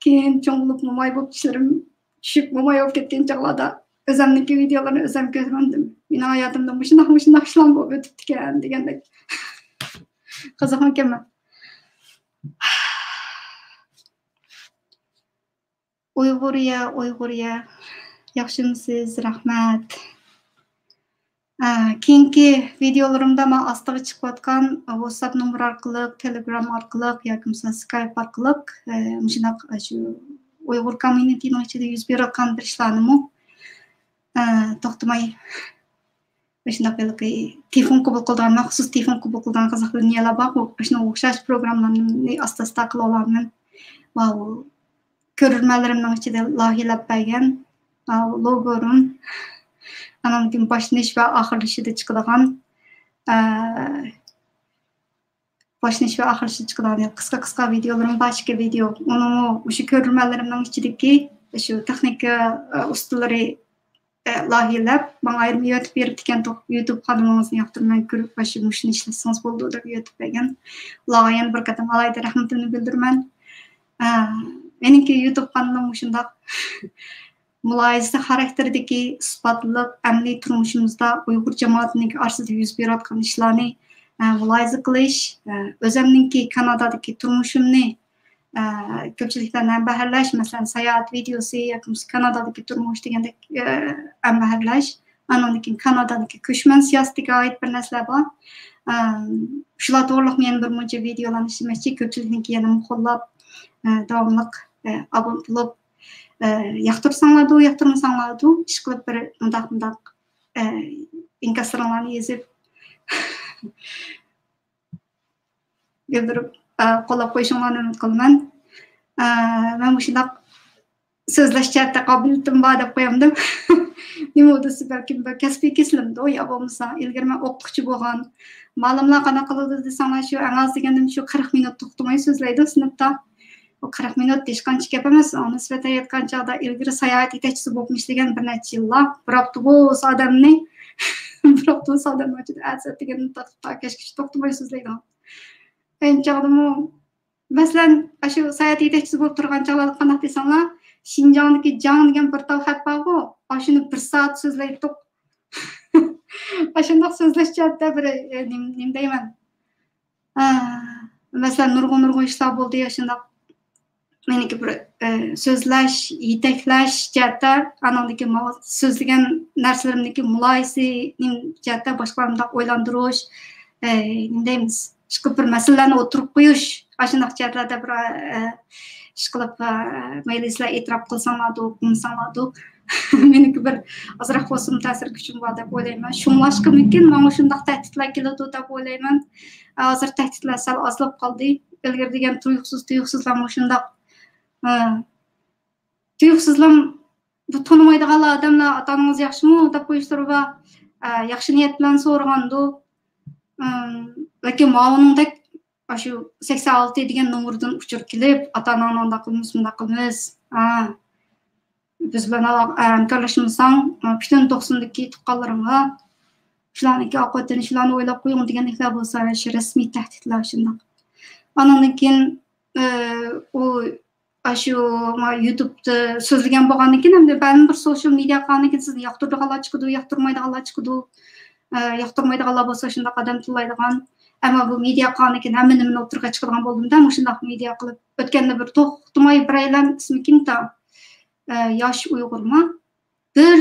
كېيىن چوڭ بولۇپ موماي بولۇپ چىشلىرىم چۈشۈپ موماي بولۇپ كەتكەن چاغلاردا ئۆزۈمنىڭكى ۋىدىيولىرىنى ئۆزۈم كۆرۈمدىم. مېنىڭ ھاياتىمدا مۇشۇنداق، مۇشۇنداق ئىشلار بولۇپ ئۆتۈپتىكەن دېگەندەك قىزىقمىكەنمەن؟ ئۇيغۇرىيە، ئۇيغۇرىيە. ياخشىمۇسىز؟ رەھمەت. ئە، كېيىنكى ۋىدىيولىرىمدا مەن ئاستىغا چىقىۋاتقان ۋاتساپ نومۇرى ئارقىلىق، تېلېگرام ئارقىلىق ياكى بولمىسا سكايپ ئارقىلىق، ئە، مۇشۇنداق، ئە، شۇ ئۇيغۇر كوميۇنىتىنىڭ ئىچىدە يۈز بېرىۋاتقان بىر ئىشلارنىمۇ، ئە، توختىماي مۇشۇنداق ھېلىقى تېلېفون قوبۇل قىلىدىغان، مەخسۇس تېلېفون قوبۇل قىلىدىغان قىزىق دۇنيالار بارغۇ، ئاشۇنىڭغا ئوخشاش پروگراممىلارنى ئاستا-ئاستا قىلىۋالامەن. ماۋۇ كۆرۈرمەنلىرىمنىڭ ئىچىدە لايىھەلەپ بەرگەن، ماۋۇ لوگورۇم، ئاناندىن كېيىن باشلىنىش ۋە ئاخىرلىشىدا چىقىدىغان، ئە، باشلىنىش ۋە ئاخىرلىشىدا چىقىدىغان قىسقا-قىسقا ۋىدىيولىرىم بار، ئىككى ۋىدىيو. ئۇنىمۇ مۇشۇ كۆرۈرمەنلىرىمنىڭ ئىچىدىكى شۇ تېخنىكا، ئە، ئۇستىلىرى، ئە، لايىھەلەپ، ماڭا ئايرىم يۆتۈپ بېرىپتىكەن، يۇتۇب قانىلىڭىزنى ياقتۇرىمەن، كۆرۈپ، مۇشۇ، مۇشۇنى ئىشلەتسىڭىز بولىدۇ دەپ يۆتۈپ بەرگەن. ئۇلارغا يەنە بىر قېتىم ئالاھىدە رەھمىتىمنى بىلدۈرىمەن. ئە، مېنىڭكى يۇتۇب قانىلىم مۇشۇنداق. مۇلاھىزە خاراكتېرىدىكى ئىسپاتلىق، ئەمەلىي تۇرمۇشىمىزدا ئۇيغۇر جامائىتىنىڭكى ئارىسىدا يۈز بېرىۋاتقان ئىشلارنى، ئە، مۇلاھىزە قىلىش، ئە، ئۆزۈمنىڭكى كانادادىكى تۇرمۇشۇمنى، ئە، كۆپچىلىك بىلەن ھەمبەھىرلەش، مەسىلەن، ساياھەت ۋىدىيوسى ياكى بولمىسا كانادادىكى تۇرمۇش دېگەندەك، ئە، ھەمبەھىرلەش. ئانىڭدىن كېيىن كانادادىكى كۆچمەن سىياسىتىگە ئائىت بىر نەرسىلەر بار. ئە، شۇلار توغرىلىقمۇ يەنە بىر مۇنچە ۋىدىيولارنى ئىشلىمەكچى. كۆپچىلىكنىڭكى يەنە قوللاپ، ئە، داۋاملىق، ئە، ئابۇنە بولۇپ، ئە، ياقتۇرساڭلاردا، ياقتۇرمىساڭلاردا، ئىشقىلىپ بىر مۇنداق، مۇنداق، ئە، ئىنكاسلىرىڭلارنى يېزىپ، بىلدۈرۈپ، ئە، قوللاپ قويۇشۇڭلارنى ئۈمىد قىلىمەن. ئە، مەن مۇشۇنداق سۆزلەش جەھەتتە قابىلىيىتىم بار دەپ قويامدىم. نېمە دېسە، بەلكىم بىر كەسپىي كېسىلىمدۇ، يا بولمىسا ئىلگىرى مەن ئوقۇتقۇچى بولغان. مۇئەللىملەر قانداق قىلىدۇ دېسەڭلار، شۇ ئەڭ ئاز دېگەندىمۇ شۇ قىرىق مىنۇت توختىماي سۆزلەيدۇ سىنىپتا. ئۇ قىرىق مىنۇت ھېچقانچە گەپ ئەمەس. ئۇنىڭ نىسبەتەن ئېيتقان چاغدا ئىلگىرى ساياھەت يېتەكچىسى بولۇپمۇ ئىشلىگەن بىر نەچچە يىللار. بىراق بولسا ئادەمنى، بىراق بولسا ئادەمنى ئەتىسى دېگەندىن تارتىپ تا كەچكىچە توختىماي سۆزلەيدىغان. ئەينى چاغدىمۇ، مەسىلەن، ئاشۇ ساياھەت يېتەكچىسى بولۇپ تۇرغان چاغلاردا قانداق دېسەڭلار، شىنجاڭدىكى جاڭ دېگەن بىر تال خەت بارغۇ، ئاشۇنى بىر سائەت سۆزلەيتتۇق. ئاشۇنداق سۆزلەش جەھەتتە بىر، ئە، نېمە، نېمە دەيمەن؟ ئە، مەسىلەن، نۇرغۇن، نۇرغۇن ئىشلار بولدى، ئاشۇنداق. مېنىڭكى بىر، ئە، سۆزلەش، يېتەكلەش جەھەتتە، ئانىڭدىكى ماۋۇ سۆزلىگەن نەرسىلىرىمدىكى مۇلاھىزىسى جەھەتتە باشقىلارنى مۇنداق ئويلاندۇرۇش، ئە، نېمە دەيمىز، ئىشقىلىپ بىر مەسىلىلەرنى ئوتتۇرىغا قويۇش، ئاشۇنداق جەھەتلەردە بىر، ئە، ئىشقىلىپ، ئە، مەيلى سىلەر ئېتىراپ قىلساڭلاردا، قىلمىساڭلاردا، مېنىڭكى بىر ئازراق بولسىمۇ تەسىر كۈچۈم بار دەپ ئويلايمەن. شۇڭلاشقا مۇمكىن، ماڭا شۇنداق تەھدىتلەر كېلىدۇ دەپ ئويلايمەن. ھازىر تەھدىتلەر سەل ئازلاپ قالدى. ئىلگىرى دېگەن تۇيۇقسىز، تۇيۇقسىزلا مۇشۇنداق، ئە، تۇيۇقسىزلا بۇ تونۇمايدىغانلار ئادەملەر، «ئاتا-ئانىڭىز ياخشىمۇ؟» دەپ قويۇشلىرى بار. ئە، ياخشى نىيەت بىلەن سورىغاندۇ. ئىم، لېكىن ماۋۇنىڭدەك ئاشۇ سەكسەن ئالتە دېگەن نومۇردىن ئۇچۇر كېلىپ، «ئاتا-ئاناڭ ئانداق قىلمىسا، مۇنداق قىلمىسا، ھە، بىز بىلەن ئالا-، ھەمكارلاشمىساڭ، پۈتۈن توقسۇندىكى تۇغقانلىرىڭغا شۇلارنىڭكى ئاقىۋىتىنى، شۇلارنى ئويلاپ قويۇڭ» دېگەندەكلەر بولسا، شۇ رەسمىي تەھدىتلەر شۇنداق. ئانىڭدىن كېيىن، ئۇ ئاشۇ ما يۇتۇبتا سۆزلىگەن بولغاندىن كېيىن، ئەمدى بەزى بىر سوشيال مېدىيا قىلغاندىن كېيىن سىزنى ياقتۇرىدىغانلار چىقىدۇ، ياقتۇرمايدىغانلار چىقىدۇ. ئە، ياقتۇرمايدىغانلار بولسا شۇنداق ئادەم تىللايدىغان. ئەمما بۇ مېدىيا قىلغاندىن كېيىن ھەممە نېمىنى ئوتتۇرىغا چىقىدىغان بولدۇم-دە، مۇشۇنداق مېدىيا قىلىپ. ئۆتكەندە بىر توختىماي بىرەيلەن ئىسمى كىمتا؟ ئە، ياش ئۇيغۇرما؟ بىر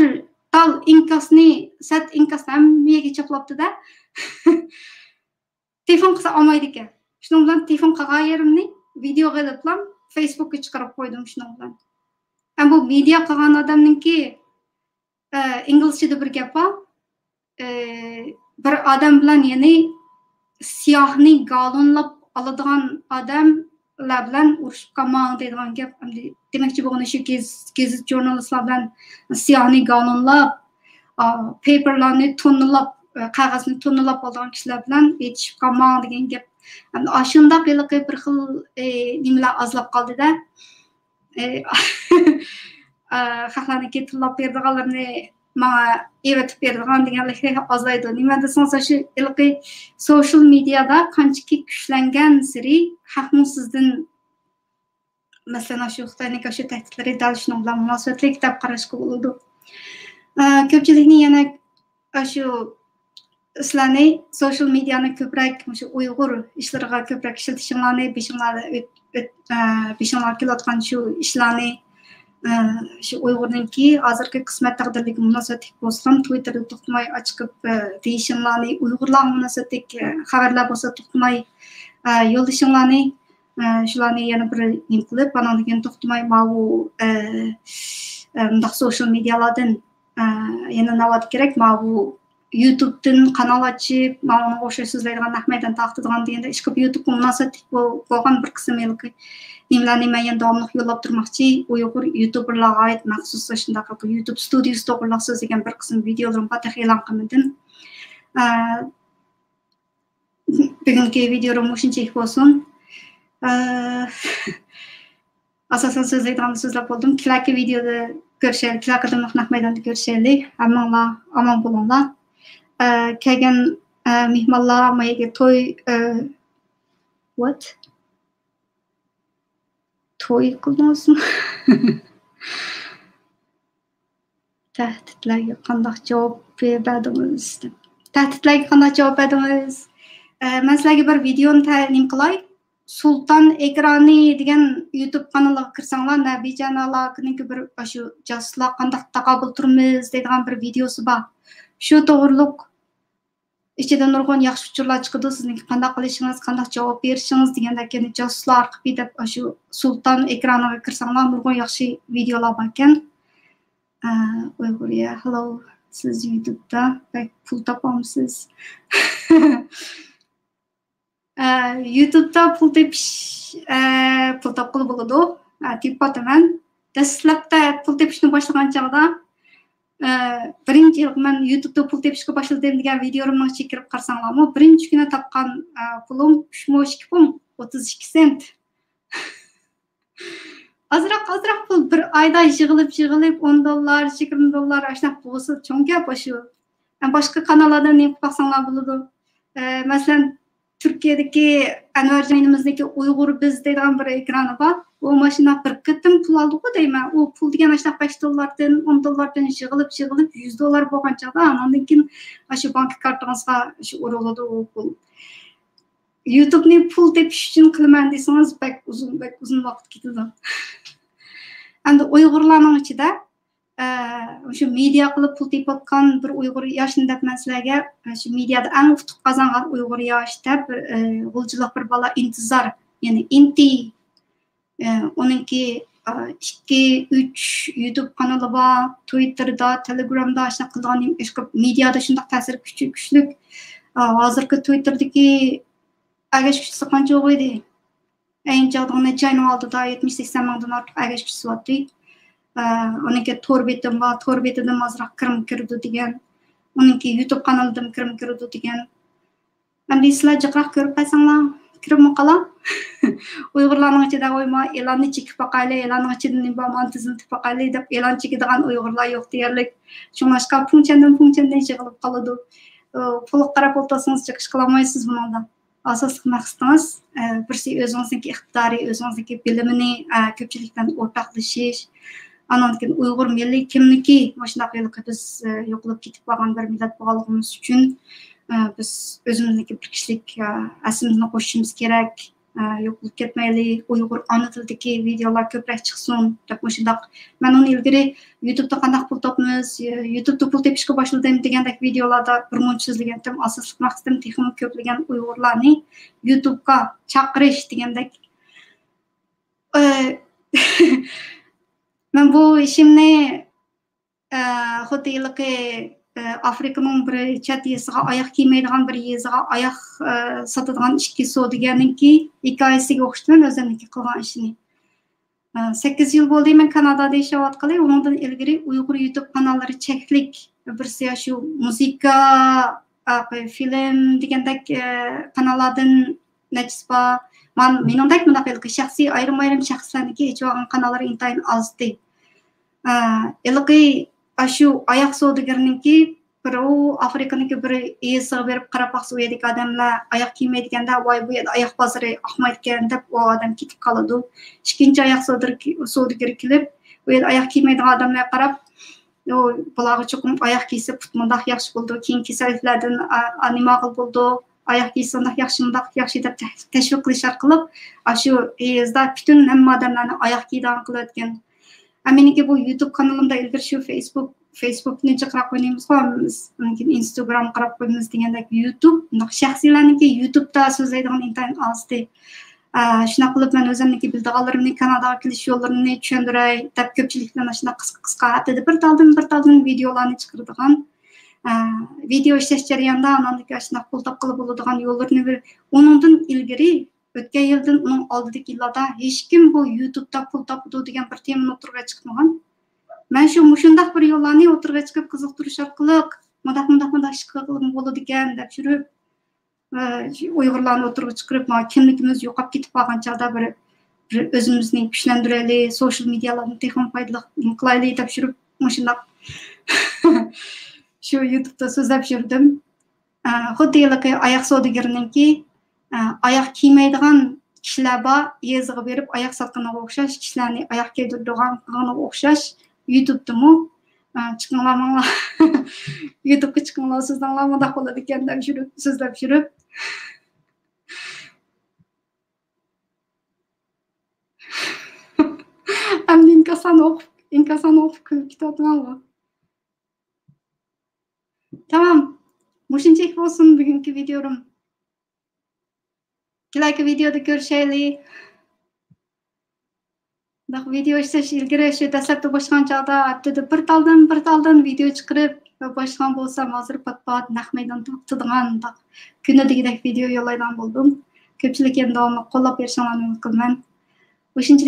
تال ئىنكاسنى، سەت ئىنكاسنى ھەممە يەرگە چاپلاپتۇ-دە. تېلېفون قىلسا ئالمايدىكەن. شۇنىڭ بىلەن تېلېفون قىلغان يېرىمنى ۋىدېئوغا ئېلىپلا فېيسبۇكقا چىقىرىپ قويدۇم شۇنىڭ بىلەن. ئەمما بۇ مېدىيا قىلغان ئادەمنىڭكى، ئە، ئىنگلىزچىدا بىر گەپ بار. ئە، بىر ئادەم بىلەن، يەنى سىياھنى گالونلاپ ئالىدىغان ئادەم بىلەن ئۇرۇشۇپ قالماڭ دەيدىغان گەپ. ئەمدى دېمەكچى بولغىنى شۇ، گېز-، گېزىت ژۇرنالىستلار بىلەن سىياھنى گالونلاپ، ئا، پېپېرلارنى توننىلاپ، ئا، قەغەزنى توننىلاپ ئالىدىغان كىشىلەر بىلەن ئېتىشىپ قالماڭ دېگەن گەپ. ئەمدى ئاشۇنداق ھېلىقى بىر خىل، ئى، نېمىلەر ئازلاپ قالدى-دە. ئى، ئا، خەقلەرنىڭكى تىللاپ بېرىدىغانلىرىنى ماڭا ئېۋەتىپ بېرىدىغان دېگەنلىك ئازلايدۇ. نېمە دېسىڭىز، شۇ ھېلىقى سوشال مېدىيادا قانچىكى كۈچلەنگەن سېرى خەقمۇ سىزدىن، مەسىلەن، شۇ خىتاينىڭكى شۇ تەھدىتلىرى دەل شۇنىڭ بىلەن مۇناسىۋەتلىك دەپ قاراشقا بولىدۇ. ئە، كۆپچىلىكنى يەنە شۇ سىلەرنى سوشال مېدىيانى كۆپرەك مۇشۇ ئۇيغۇر ئىشلىرىغا كۆپرەك ئىشلىتىشىڭلارنى، بېشىڭلاردا ئۆت-، ئۆت-، ئە، بېشىڭلارغا كېلىۋاتقان شۇ ئىشلارنى، ئە، شۇ ئۇيغۇرنىڭكى ھازىرقى قىسمەت تەقدىرلىكىگە مۇناسىۋەتلىك بولسىلا تويتتېردا توختىماي ئاچىقىپ، ئە، دېيىشىڭلارنى، ئۇيغۇرلارغا مۇناسىۋەتلىك، ئە، خەۋەرلەر بولسا توختىماي، ئە، يوللىشىڭلارنى، ئە، شۇلارنى يەنە بىر نېمە قىلىپ، ئاناندىن كېيىن توختىماي ماۋۇ، ئە، ئە، مۇنداق سوشال مېدىيالاردىن، ئە، يەنە ناۋادا كېرەك، ماۋۇ يۇتۇبتىن قانال ئاچىپ، ماۋۇنىڭغا ئوخشاش سۆزلەيدىغان، نەق مەيدان تارقىتىدىغان دېگەندە ئىشقىلىپ يۇتۇبقا مۇناسىۋەتلىك بو-، بولغان بىر قىسىم ھېلىقى نېمىلەرنى مەن يەنە داۋاملىق يوللاپ تۇرماقچى. ئۇيغۇر يۇتۇبېرلارغا ئائىت مەخسۇس شۇنداق يۇتۇب ستۇدىيىسى توغرىلىق سۆزلىگەن بىر قىسىم ۋىدىيولىرىم بار، تېخى ئېلان قىلمىدىم. ئە، بۈگۈنكى ۋىدىيو مۇشۇنچىلىك بولسۇن. ئە، ئاساسەن سۆزلەيدىغان سۆزلەپ بولدۇم. كېلەركى ۋىدىيودا كۆرۈشەيلى، كېلەركى قېتىملىق نەق مەيداندا كۆرۈشەيلى. ھەممىڭلار ئامان بولۇڭلار. ئە، كەلگەن، ئە، مېھمانلار ما يەرگە توي، ئە، what؟ توي قىلدىڭىزمۇ؟ تەھدىتلەرگە قانداق جاۋاب بەردىڭىز؟ تەھدىتلەرگە قانداق جاۋاب بەردىڭىز؟ ئە، مەن سىلەرگە بىر ۋىدىيونى تە-، نېمە قىلاي؟ سۇلتان ئېكرانى دېگەن يۇتۇب قانىلىغا كىرسەڭلار، نەبىجان ئالاكىنىڭكى بىر ئاشۇ جاسۇسلار قانداق تاقابىل تۇرىمىز دەيدىغان بىر ۋىدىيوسى بار. شۇ توغرۇلۇق ئىچىدە نۇرغۇن ياخشى ئۇچۇرلار چىقىدۇ، سىزنىڭكى قانداق قىلىشىڭىز، قانداق جاۋاب بېرىشىڭىز دېگەندەك، يەنى جاسۇسلار ئارخىپى دەپ ئاشۇ سۇلتان ئېكرانىغا كىرسەڭلار نۇرغۇن ياخشى ۋىدىيولار باركەن. ئە، ئۇيغۇرىيە، ھالو، سىز يۇتۇبتا بەك پۇل تاپامسىز؟ ئە، يۇتۇبتا پۇل تېپىش، ئە، پۇل تاپقىلى بولىدۇ. ئە، تېپىۋاتىمەن. دەسلەپتە پۇل تېپىشنى باشلىغان چاغدا، ئە، بىرىنچى يىلقى مەن يۇتۇبتا پۇل تېپىشقا باشلىدىم دېگەن ۋىدىيولىرىمنىڭ ئىچىگە كىرىپ قارىساڭلارمۇ، بىرىنچى كۈنى تاپقان، ئە، پۇلۇم ئۈچ مو ئىككى پۇم، ئوتتۇز ئىككى سېنت. ئازراق، ئازراق پۇل، بىر ئايدا يىغىلىپ، يىغىلىپ، ئون دوللار، يىگىرمە دوللار، ئاشۇنداق بولسا چوڭ گەپ ئاشۇ. ھەم باشقا قاناللاردا نېمە قىلىپ باقساڭلار بولىدۇ. ئە، مەسىلەن، تۈركىيەدىكى ئەنۋەرجان ئىنىمىزنىڭكى ئۇيغۇر بىز دەيدىغان بىر ئېكرانى بار. ئۇ ماشۇنداق بىر قېتىم پۇل ئالدىغۇ دەيمەن. ئۇ پۇل دېگەن ئاشۇنداق بەش دوللاردىن، ئون دوللاردىن يىغىلىپ، يىغىلىپ، يۈز دوللار بولغان چاغدا، ئاناندىن كېيىن ئاشۇ بانكا كارتىڭىزغا شۇ ئۇرۇلىدۇ ئۇ پۇل. يۇتۇبنى پۇل تېپىش ئۈچۈن قىلىمەن دېسىڭىز، بەك ئۇزۇن، بەك ئۇزۇن ۋاقىت كېتىدۇ. ئەمدى ئۇيغۇرلارنىڭ ئىچىدە، ئە، شۇ مېدىيا قىلىپ پۇل تېپىۋاتقان بىر ئۇيغۇر ياشنى دەپ مەن سىلەرگە، ئە، شۇ مېدىيادا ئەڭ ئۇتۇق قازانغان ئۇيغۇر ياش دەپ بىر، ئە، غۇلجىلىق بىر بالا ئىنتىزار، يەنى ئىنتى، ئە، ئۇنىڭكى، ئە، ئىككى، ئۈچ يۇتۇب قانىلى بار، تويتتېردا، تېلېگرامدا ئاشۇنداق قىلىدىغان نېمە ئىش قىلىپ، مېدىيادا شۇنداق تەسىر كۈچى كۈچلۈك. ئە، ھازىرقى تويتتېردىكى ئەگەشكۈچىسى قانچە ئوغۇ ئىدى؟ ئەينى چاغدا نەچچە ئاينىڭ ئالدىدا يەتمىش سەكسەن مىڭدىن ئارتۇق ئەگەشكۈچىسى بارتتى. ئە، ئۇنىڭكى تور بېتىم بار، تور بېتىدىن ئازراق كىرىم كىرىدۇ دېگەن. ئۇنىڭكى يۇتۇب قانىلىدىن كىرىم كىرىدۇ دېگەن. ئەمدى سىلەر جىقراق كۆرۈپ قالساڭلار، كىرىپمۇ قالا. ئۇيغۇرلارنىڭ ئىچىدە، ۋاي، ما ئېلاننى چېكىپ باقايلى، ئېلاننىڭ ئىچىدە نېمە بار، مانا تىزىملىتىپ باقايلى دەپ ئېلان چېكىدىغان ئۇيغۇرلار يوق دېيەرلىك. شۇڭلاشقا پۇڭچەندىن پۇڭچەندىن يىغىلىپ قالىدۇ. ئۇ، پۇلغا قاراپ ئولتۇرسىڭىز، چىقىش قىلالمايسىز بۇنىڭدا. ئاساسلىق مەقسىتىڭىز، ئە، بىرسى ئۆزىڭىزنىڭكى ئىقتىدارى، ئۆزىڭىزنىڭكى بىلىمىنى، ئە، كۆپچىلىك بىلەن ئورتاقلىشىش، ئانىڭدىن كېيىن ئۇيغۇر مىللىي كىملىكى مۇشۇنداق ھېلىقى بىز، ئە، يوقىلىپ كېتىپ بارغان بىر مىللەت بولغانلىقىمىز ئۈچۈن، ئە، بىز ئۆزىمىزنىڭكى بىر كىشىلىك، ئە، ھەسسىمىزنى قوشۇشىمىز كېرەك. ئە، يوقىلىپ كەتمەيلى، ئۇيغۇر ئانا تىلىدىكى ۋىدېئولار كۆپرەك چىقسۇن دەپ مۇشۇنداق. مەن ئۇنى ئىلگىرى يۇتۇبتا قانداق پۇل تاپىمىز، يۇتۇبتا پۇل تېپىشقا باشلىدىم دېگەندەك ۋىدېئولاردا بىر مۇنچە سۆزلىگەنتىم. ئاساسلىق مەقسىتىم تېخىمۇ كۆپلىگەن ئۇيغۇرلارنى يۇتۇبقا چاقىرىش دېگەندەك. ئە، مەن بۇ ئىشىمنى، ئە، خۇددى ھېلىقى ئافرىقىنىڭ بىر چەت يېزىسىغا، ئاياق كىيمەيدىغان بىر يېزىغا ئاياق ساتىدىغان ئىككى سودىگەرنىڭكى ھېكايىسىگە ئوخشىتىمەن ئۆزۈمنىڭكى قىلغان ئىشىنى. سەككىز يىل بولدى مەن كانادادا ياشاۋاتقىلى. ئۇنىڭدىن ئىلگىرى ئۇيغۇر يۇتۇب قاناللىرى چەكلىك، بىرسى شۇ مۇزىكا، فىلىم دېگەندەك قاناللاردىن نەچچىسى بار. مېنىڭدەك مۇنداق ھېلىقى شەخسىي، ئايرىم-ئايرىم شەخسلەرنىڭكى ئېچىۋالغان قاناللىرى ئىنتايىن ئازدى. ئىلىقى ئاشۇ ئاياق سودىگىرىنىڭكى بىر ئۇ ئافرىقىنىڭكى بىر يېزىسىغا بېرىپ قاراپ باقسا، ئۇ يەردىكى ئادەملەر ئاياق كىيمەيدىكەندە، ۋاي، بۇ يەردە ئاياق بازىرى ئاقمايدىكەن دەپ، ئۇ ئادەم كېتىپ قالىدۇ. ئىككىنچى ئاياق سودىگىرى كېلىپ، ئۇ يەردە ئاياق كىيمەيدىغان ئادەملەرگە قاراپ، ئۇ، بۇلارغا چوقۇم ئاياق كىيسە پۇت مۇنداق ياخشى بولىدۇ، كېيىن كېسەللىكلەردىن نېمە قىلغىلى بولىدۇ، ئاياق كىيسە مۇنداق ياخشى، مۇنداق ياخشى دەپ تەشۋىق قىلىش ئارقىلىق، ئاشۇ يېزىدا پۈتۈن ھەممە ئادەملەرنى ئاياق كىيىدىغان قىلىۋەتكەن. مېنىڭكى بۇ يۇتۇب قانىلىمدا ئىلگىرى شۇ فېيسبۇك، فېيسبۇكنى جىقراق ئوينايمىزغۇ ھەممىمىز. ئاندىن كېيىن ئىنستاگرام قاراپ قويىمىز دېگەندەك، يۇتۇب، بۇنداق شەخسىيلەرنىڭكى يۇتۇبتا سۆزلەيدىغان ئىنتايىن ئازدى. ئە، شۇنداق قىلىپ مەن ئۆزۈمنىڭكى بىلىدىغانلىرىمنى، كاناداغا كېلىش يوللىرىنى چۈشەندۈرەي دەپ، كۆپچىلىك بىلەن ئاشۇنداق قىسقا، قىسقا، ھەپتىدە بىر تالدىن، بىر تالدىن ۋىدېئولارنى چىقىرىدىغان، ئە، ۋىدېئو ئىشلەش جەريانىدا ئاناندىكى ئاشۇنداق پۇل تاپقىلى بولىدىغان يوللىرىنى بىر، ئۇنىڭدىن ئىلگىرى ئۆتكەن يىلدىن ئۇنىڭ ئالدىدىكى يىللاردا ھېچكىم بۇ يۇتۇبتا پۇل تاپىدۇ دېگەن بىر تېمىنى ئوتتۇرىغا چىقمىغان. مەن شۇ مۇشۇنداق بىر يوللارنى ئوتتۇرىغا چىقىپ قىزىقتۇرۇش ئارقىلىق مۇنداق، مۇنداق، مۇنداق ئىش قىلغىلىمۇ بولىدىكەن دەپ يۈرۈپ، ئۇيغۇرلارنى ئوتتۇرىغا چىقىرىپ، مانا كىملىكىمىز يوقاپ كېتىپ قالغان چاغدا بىر، بىر ئۆزىمىزنى كۈچلەندۈرەيلى، سوشىيال مېدىيالارنى تېخىمۇ پايدىلىق قىلايلى دەپ يۈرۈپ، مۇشۇنداق شۇ يۇتۇبتا سۆزلەپ يۈردۈم. ئە، خۇددى ھېلىقى ئاياق سودىگىرىنىڭكى، ئە، ئاياق كىيمەيدىغان كىشىلەر بار، يېزىغا بېرىپ ئاياق ساتقىنىغا ئوخشاش، كىشىلەرنى ئاياق كىيدۈرىدىغان قىلغىنىغا ئوخشاش، يۇتۇبتىمۇ، ئە، چىقىڭلار ماڭلار. يۇتۇبقا چىقىڭلار، سۆزلەڭلار، مۇنداق بولىدىكەن دەپ يۈرۈپ، سۆزلەپ يۈرۈپ. ئەمدى ئىنكاسلارنى ئوقۇپ، ئىنكاسلارنى ئوقۇپ كۈلۈپ كېتىۋاتىمەنغۇ. تامام. مۇشۇنچىلىك بولسۇن بۈگۈنكى ۋىدېيوم. كېلەركى ۋىدېيودا كۆرۈشەيلى. بۇنداق ۋىدېيو ئىشلەش ئىلگىرى شۇ دەسلەپتە باشلىغان چاغدا ھەپتىدە بىر تالدىن، بىر تالدىن ۋىدېيو چىقىرىپ باشلىغان بولسام، ھازىر پات-پات نەق مەيدان تارتىدىغان، مۇنداق كۈندە دېگۈدەك ۋىدېيو يوللايدىغان بولدۇم. كۆپچىلىك يەنە داۋاملىق قوللاپ بېرىشىڭلارنى ئۈمىد قىلىمەن. مۇشۇنچە